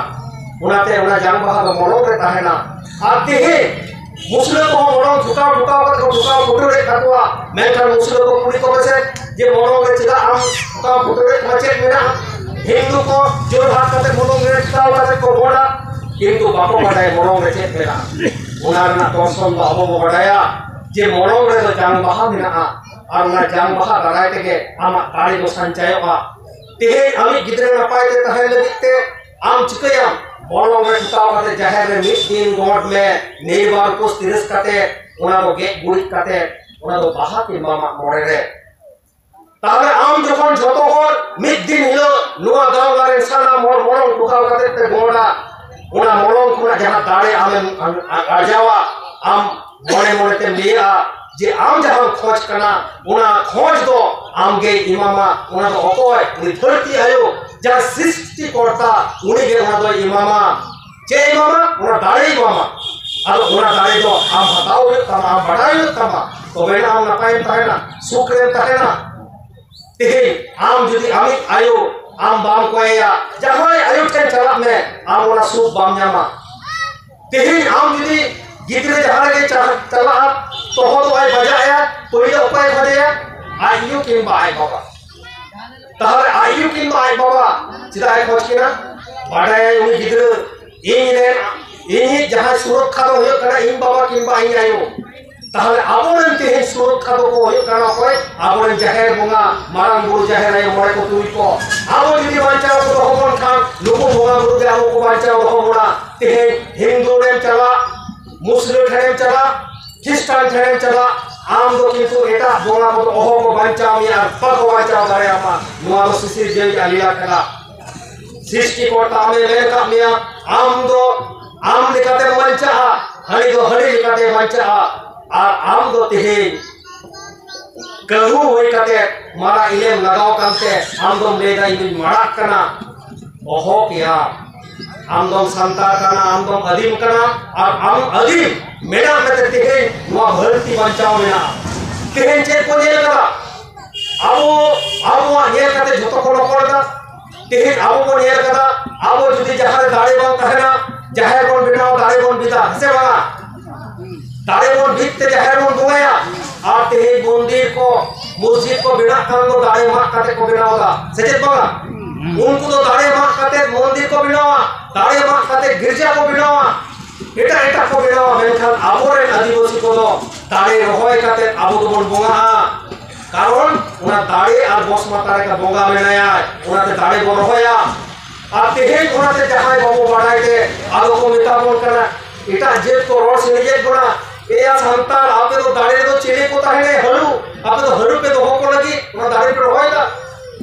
ᱚᱱᱟᱛᱮ ᱚᱱᱟ ᱡᱟᱝ ᱵᱟᱦᱟ ᱫᱚ ᱢᱚᱞᱚᱝ ᱨᱮ ᱛᱟᱦᱮᱱᱟ᱾ ᱟᱨ ᱛᱮᱦᱮᱧ ᱢᱩᱥᱞᱟᱹ ᱠᱚᱦᱚᱸ ᱢᱚᱞᱚᱝ ᱴᱷᱚᱠᱟᱣ ᱴᱷᱚᱠᱟᱣ ᱠᱟᱛᱮ ᱠᱚ ᱴᱷᱚᱠᱟᱣ ᱯᱩᱴᱩᱨᱮᱫ ᱛᱟᱠᱚᱣᱟ, ᱢᱮᱱᱠᱷᱟᱱ ᱢᱩᱥᱞᱟᱹ ᱠᱚ ᱠᱩᱞᱤ ᱠᱚ ᱯᱮᱥᱮ ᱡᱮ ᱢᱚᱞᱚᱝ ᱨᱮ ᱪᱮᱫᱟᱜ ᱟᱢ ᱴᱷᱚᱠᱟᱣ ᱯᱩᱴᱩᱨᱮᱫ ᱠᱚᱣᱟ, ᱪᱮᱫ ᱢᱮᱱᱟᱜᱼᱟ? ᱦᱤᱱᱫᱩ ᱠᱚ ᱡᱳᱨ ᱦᱟᱛ ᱠᱟᱛᱮ ᱢᱚᱞᱚᱝ ᱨᱮ ᱴᱷᱚᱠᱟᱣ ᱠᱟᱛᱮ ᱠᱚ ᱜᱚᱰᱟ, ᱠᱤᱱᱛᱩ ᱵᱟᱠᱚ ᱵᱟᱰᱟᱭᱟ ᱢᱚᱞᱚᱝ ᱨᱮ ᱪᱮᱫ ᱢᱮᱱᱟᱜᱼᱟ᱾ ᱚᱱᱟ ᱨᱮᱱᱟᱜ ᱫᱚᱨᱥᱚᱱ ᱫᱚ ᱟᱵᱚ ᱵᱚ ᱵᱟᱰᱟᱭᱟ ᱡᱮ ᱢᱚᱞᱚᱝ ᱨᱮᱫᱚ ᱡᱟᱝ ᱵᱟᱦᱟ ᱢᱮᱱᱟᱜᱼᱟ, ᱟᱨ ᱚᱱᱟ ᱡᱟᱝ ᱵᱟᱦᱟ ᱫᱟᱨᱟᱭ ᱛᱮᱜᱮ ᱟᱢᱟᱜ ᱫᱟᱲᱮ ᱫᱚ ᱥᱟᱧᱪᱟᱭᱚᱜᱼᱟ᱾ ᱛᱮᱦᱮᱧ ᱟᱢᱤᱡ ᱜᱤᱫᱽᱨᱟᱹ ᱱᱟᱯᱟᱭ ᱛᱮ ᱛᱟᱦᱮᱸ ᱞᱟᱹᱜᱤᱫ ᱛᱮ ᱟᱢ ᱪᱤᱠᱟᱹᱭᱟᱢ? ᱢᱚᱞᱚᱝ ᱨᱮ ᱴᱷᱚᱠᱟᱣ ᱠᱟᱛᱮ ᱡᱟᱦᱮᱨ ᱨᱮ ᱢᱤᱫ ᱫᱤᱱ ᱜᱚᱴ ᱢᱮ, ᱱᱤᱨᱵᱟᱨ ᱩᱯᱟᱹᱥ ᱛᱤᱨᱤᱥ ᱠᱟᱛᱮ, ᱚᱱᱟ ᱫᱚ ᱜᱮᱡ ᱜᱩᱨᱤᱡ ᱠᱟᱛᱮ ᱚᱱᱟ ᱫᱚ ᱵᱟᱦᱟ ᱠᱤᱱ ᱮᱢᱟᱢᱟ ᱢᱚᱬᱮ ᱨᱮ᱾ ᱛᱟᱦᱞᱮ ᱟᱢ ᱡᱚᱠᱷᱚᱱ ᱡᱷᱚᱛᱚ ᱦᱚᱲ ᱢᱤᱫ ᱫᱤᱱ ᱦᱤᱞᱳᱜ ᱱᱚᱣᱟ ᱜᱟᱶᱞᱟ ᱨᱮᱱ ᱥᱟᱱᱟᱢ ᱦᱚᱲ ᱢᱚᱞᱚᱝ ᱴᱷᱚᱠᱟᱣ ᱠᱟᱛᱮ ᱯᱮ ᱜᱚᱸᱰᱟ, ᱚᱱᱟ ᱢᱚᱞᱚᱝ ᱠᱷᱚᱱᱟᱜ ᱡᱟᱦᱟᱸ ᱫᱟᱲᱮ ᱟᱢᱮᱢ ᱟᱨᱡᱟᱣᱟ, ᱟᱢ ᱢᱚᱱᱮ ᱢᱚᱱᱮ ᱛᱮᱢ ᱞᱟᱹᱭᱟ ᱡᱮ ᱟᱢ ᱡᱟᱦᱟᱸᱢ ᱠᱷᱚᱡᱽ ᱠᱟᱱᱟ, ᱚᱱᱟ ᱠᱷᱚᱡᱽ ᱫᱚ ᱟᱢᱜᱮᱭ ᱮᱢᱟᱢᱟ᱾ ᱚᱱᱟ ᱫᱚ ᱚᱠᱚᱭ? ᱩᱱᱤ ᱫᱷᱟᱹᱨᱛᱤ ᱟᱭᱳ, ᱡᱟᱦᱟᱸ ᱥᱨᱤᱥᱴᱤ ᱠᱚᱨᱛᱟ, ᱩᱱᱤᱜᱮ ᱚᱱᱟ ᱫᱚᱭ ᱮᱢᱟᱢᱟ᱾ ᱪᱮᱫ ᱮᱢᱟᱢᱟ? ᱚᱱᱟ ᱫᱟᱲᱮᱭ ᱮᱢᱟᱢᱟ᱾ ᱟᱫᱚ ᱚᱱᱟ ᱫᱟᱲᱮ ᱫᱚ ᱟᱢ ᱦᱟᱛᱟᱣ ᱦᱩᱭᱩᱜ ᱛᱟᱢᱟ, ᱟᱢ ᱵᱟᱰᱟᱭ ᱦᱩᱭᱩᱜ ᱛᱟᱢᱟ, ᱛᱚᱵᱮᱱᱟ ᱟᱢ ᱱᱟᱯᱟᱭᱮᱢ ᱛᱟᱦᱮᱱᱟ, ᱥᱩᱠ ᱨᱮᱢ ᱛᱟᱦᱮᱱᱟ᱾ ᱛᱮᱦᱮᱧ ᱟᱢ ᱡᱩᱫᱤ ᱟᱢᱤᱡ ᱟᱭᱳ ᱟᱢ ᱵᱟᱢ ᱠᱚᱭᱮᱭᱟ, ᱡᱟᱦᱟᱸᱭ ᱟᱭᱳ ᱴᱷᱮᱱ ᱪᱟᱞᱟᱜ ᱢᱮ, ᱟᱢ ᱚᱱᱟ ᱥᱩᱠ ᱵᱟᱢ ᱧᱟᱢᱟ᱾ ᱛᱮᱦᱮᱧ ᱟᱢ ᱡᱩᱫᱤ ᱜᱤᱫᱽᱨᱟᱹ ᱡᱟᱦᱟᱸ ᱨᱮᱜᱮ ᱪᱟ-, ᱪᱟᱞᱟᱜᱼᱟ, ᱛᱚᱦᱚᱫᱚᱜᱼᱟᱭ, ᱵᱟᱡᱟᱜᱼᱟᱭ, ᱯᱳᱭᱞᱳ ᱚᱠᱚᱭ ᱠᱷᱚᱡᱮᱭᱟ? ᱟᱡ ᱟᱭᱳ ᱠᱤᱝᱵᱟ ᱟᱡ ᱵᱟᱵᱟ᱾ ᱛᱟᱦᱚᱞᱮ ᱟᱭᱳ ᱠᱤᱝᱵᱟ ᱟᱡ ᱵᱟᱵᱟ ᱪᱮᱫᱟᱜ ᱮ ᱠᱷᱚᱡᱽ ᱠᱤᱱᱟ? ᱵᱟᱰᱟᱭᱟᱭ ᱩᱱᱤ ᱜᱤᱫᱽᱨᱟᱹ, ᱤᱧ ᱨᱮᱱ, ᱤᱧᱤᱡ ᱡᱟᱦᱟᱸᱭ ᱥᱩᱨᱚᱠᱠᱷᱟ ᱫᱚ ᱦᱩᱭᱩᱜ ᱠᱟᱱᱟ ᱤᱧ ᱵᱟᱵᱟ ᱠᱤᱝᱵᱟ ᱤᱧ ᱟᱭᱳ᱾ ᱛᱟᱦᱚᱞᱮ ᱟᱵᱚᱨᱮᱱ ᱛᱮᱦᱮᱧ ᱥᱩᱨᱚᱠᱠᱷᱟ ᱫᱚᱠᱚ ᱦᱩᱭᱩᱜ ᱠᱟᱱᱟ ᱚᱠᱚᱭ? ᱟᱵᱚᱨᱮᱱ ᱡᱟᱦᱮᱨ ᱵᱚᱸᱜᱟ, ᱢᱟᱨᱟᱝ ᱵᱩᱨᱩ, ᱡᱟᱦᱮᱨ ᱟᱭᱳ, ᱢᱚᱬᱮ ᱠᱚ, ᱛᱩᱨᱩᱭ ᱠᱚ᱾ ᱟᱵᱚ ᱡᱩᱫᱤ ᱵᱟᱧᱪᱟᱣ ᱠᱚ ᱫᱚᱦᱚ ᱵᱚᱱ ᱠᱷᱟᱱ, ᱱᱩᱠᱩ ᱵᱚᱸᱜᱟ ᱵᱩᱨᱩ ᱜᱮ ᱟᱵᱚ ᱠᱚ ᱵᱟᱧᱪᱟᱣ ᱫᱚᱦᱚ ᱵᱚᱱᱟ᱾ ᱛᱮᱦᱮᱧ ᱦᱤᱱᱫᱩ ᱨᱮᱢ ᱪᱟᱞᱟᱜ, ᱢᱩᱥᱞᱤᱢ ᱴᱷᱮᱱᱮᱢ ᱪᱟᱞᱟᱜ, ᱠᱷᱨᱤᱥᱴᱟᱱ ᱴᱷᱮᱱᱮᱢ ᱪᱟᱞᱟᱜ, ᱟᱢ ᱫᱚ ᱠᱤᱱᱛᱩ ᱮᱴᱟᱜ ᱵᱚᱸᱜᱟ ᱠᱚᱫᱚ ᱚᱦᱚ ᱠᱚ ᱵᱟᱧᱪᱟᱣ ᱢᱮᱭᱟ ᱟᱨ ᱵᱟᱠᱚ ᱵᱟᱧᱪᱟᱣ ᱫᱟᱲᱮᱭᱟᱢᱟ᱾ ᱱᱚᱣᱟ ᱫᱚ ᱥᱤᱥᱤᱨ ᱡᱟᱹᱣᱤᱡ ᱞᱤᱞᱟ ᱠᱟᱱᱟ᱾ ᱥᱨᱤᱥᱴᱤ ᱠᱚᱨᱛᱟ ᱟᱢᱮ ᱢᱮᱱ ᱠᱟᱜ ᱢᱮᱭᱟ, ᱟᱢ ᱫᱚ ᱟᱢ ᱞᱮᱠᱟᱛᱮᱢ ᱵᱟᱧᱪᱟᱜᱼᱟ, ᱦᱟᱹᱲᱤ ᱫᱚ ᱦᱟᱹᱲᱤ ᱞᱮᱠᱟᱛᱮ ᱵᱟᱧᱪᱟᱜᱼᱟ᱾ ᱟᱨ ᱟᱢ ᱫᱚ ᱛᱮᱦᱮᱧ ᱠᱟᱹᱦᱩ ᱦᱩᱭ ᱠᱟᱛᱮ ᱢᱟᱨᱟᱜ ᱤᱞᱮᱢ ᱞᱟᱜᱟᱣ ᱠᱟᱱᱛᱮ ᱟᱢ ᱫᱚᱢ ᱞᱟᱹᱭᱫᱟ, "ᱤᱧ ᱫᱚᱧ ᱢᱟᱨᱟᱜ ᱠᱟᱱᱟ"? ᱚᱦᱚ ᱠᱮᱭᱟ᱾ ᱟᱢ ᱫᱚᱢ ᱥᱟᱱᱛᱟᱲ ᱠᱟᱱᱟ, ᱟᱢ ᱫᱚᱢ ᱟᱹᱫᱤᱢ ᱠᱟᱱᱟ, ᱟᱨ ᱟᱢ ᱟᱹᱫᱤᱢ ᱢᱮᱱᱟᱜ ᱢᱮᱛᱮ ᱛᱮᱦᱮᱧ ᱱᱚᱣᱟ ᱫᱷᱟᱹᱨᱛᱤ ᱵᱟᱧᱪᱟᱣ ᱢᱮᱱᱟᱜᱼᱟ᱾ ᱛᱮᱦᱮᱧ ᱪᱮᱫ ᱠᱚ ᱧᱮᱞ ᱠᱟᱫᱟ? ᱟᱵᱚ, ᱟᱵᱚᱣᱟᱜ ᱧᱮᱞ ᱠᱟᱛᱮ ᱡᱷᱚᱛᱚ ᱠᱚ ᱨᱚᱯᱚᱲ ᱮᱫᱟ᱾ ᱛᱮᱦᱮᱧ ᱟᱵᱚ ᱵᱚᱱ ᱧᱮᱞ ᱠᱟᱫᱟ, ᱟᱵᱚ ᱡᱩᱫᱤ ᱡᱟᱦᱟᱸ ᱨᱮ ᱫᱟᱲᱮ ᱵᱟᱝ ᱛᱟᱦᱮᱱᱟ, ᱡᱟᱦᱮᱨ ᱵᱚᱱ ᱵᱮᱱᱟᱣᱟ, ᱫᱟᱲᱮ ᱵᱚᱱ ᱵᱤᱫᱟ, ᱦᱮᱸ ᱥᱮ ᱵᱟᱝᱟ? ᱫᱟᱲᱮ ᱵᱚᱱ ᱵᱤᱫ ᱛᱮ ᱡᱟᱦᱮᱨ ᱵᱚᱱ ᱵᱚᱸᱜᱟᱭᱟ, ᱟᱨ ᱛᱮᱦᱮᱧ ᱢᱚᱱᱫᱤᱨ ᱠᱚ, ᱢᱚᱥᱡᱤᱫ ᱠᱚ ᱵᱮᱱᱟᱜ ᱠᱟᱱ ᱫᱚ ᱫᱟᱲᱮ ᱢᱟᱜ ᱠᱟᱛᱮ ᱠᱚ ᱵᱮᱱᱟᱣ ᱮᱫᱟ, ᱥᱮ ᱪᱮᱫ ᱵᱟᱝᱟ? ᱩᱱᱠᱩ ᱫᱚ ᱫᱟᱲᱮ ᱢᱟᱜ ᱠᱟᱛᱮ ᱢᱚᱱᱫᱤᱨ ᱠᱚ ᱵᱮᱱᱟᱣᱟ, ᱫᱟᱲᱮ ᱢᱟᱜ ᱠᱟᱛᱮ ᱜᱤᱨᱡᱟ ᱠᱚ ᱵᱮᱱᱟᱣᱟ, ᱮᱴᱟᱜ ᱮᱴᱟᱜ ᱠᱚ ᱵᱮᱱᱟᱣᱟ, ᱢᱮᱱᱠᱷᱟᱱ ᱟᱵᱚᱨᱮᱱ ᱟᱹᱫᱤᱵᱟᱹᱥᱤ ᱠᱚᱫᱚ ᱫᱟᱲᱮ ᱨᱚᱦᱚᱭ ᱠᱟᱛᱮ ᱟᱵᱚ ᱫᱚᱵᱚᱱ ᱵᱚᱸᱜᱟᱜᱼᱟ᱾ ᱠᱟᱨᱚᱱ ᱚᱱᱟ ᱫᱟᱲᱮ ᱟᱨ ᱵᱚᱥ ᱢᱟᱛᱟ ᱨᱮ ᱵᱚᱸᱜᱟ ᱢᱮᱱᱟᱭᱟ, ᱚᱱᱟᱛᱮ ᱫᱟᱲᱮ ᱵᱚᱱ ᱨᱚᱦᱚᱭᱟ᱾ ᱟᱨ ᱛᱮᱦᱮᱧ ᱚᱱᱟᱛᱮ ᱡᱟᱦᱟᱸᱭ ᱵᱟᱵᱚ ᱵᱟᱲᱟᱭ ᱛᱮ ᱟᱫᱚ ᱠᱚ ᱢᱮᱛᱟ ᱵᱚᱱ ᱠᱟᱱᱟ, ᱮᱴᱟᱜ ᱡᱟᱹᱛ ᱠᱚ ᱨᱚᱲ ᱥᱟᱹᱨᱤᱭᱮᱫ ᱵᱚᱱᱟ, ᱮᱭᱟ ᱥᱟᱱᱛᱟᱲ, ᱟᱯᱮ ᱫᱚ ᱫᱟᱲᱮ ᱫᱚ ᱪᱤᱞᱤ ᱠᱚ ᱛᱟᱦᱮᱱᱟ? ᱦᱟᱹᱲᱩ᱾ ᱟᱯᱮ ᱫᱚ ᱦᱟᱹᱲᱩ ᱯᱮ ᱫᱚᱦᱚ ᱠᱚ ᱞᱟᱹᱜᱤᱫ ᱚᱱᱟ ᱫᱟᱲᱮ ᱯᱮ ᱨᱚᱦᱚᱭ ᱫᱟ᱾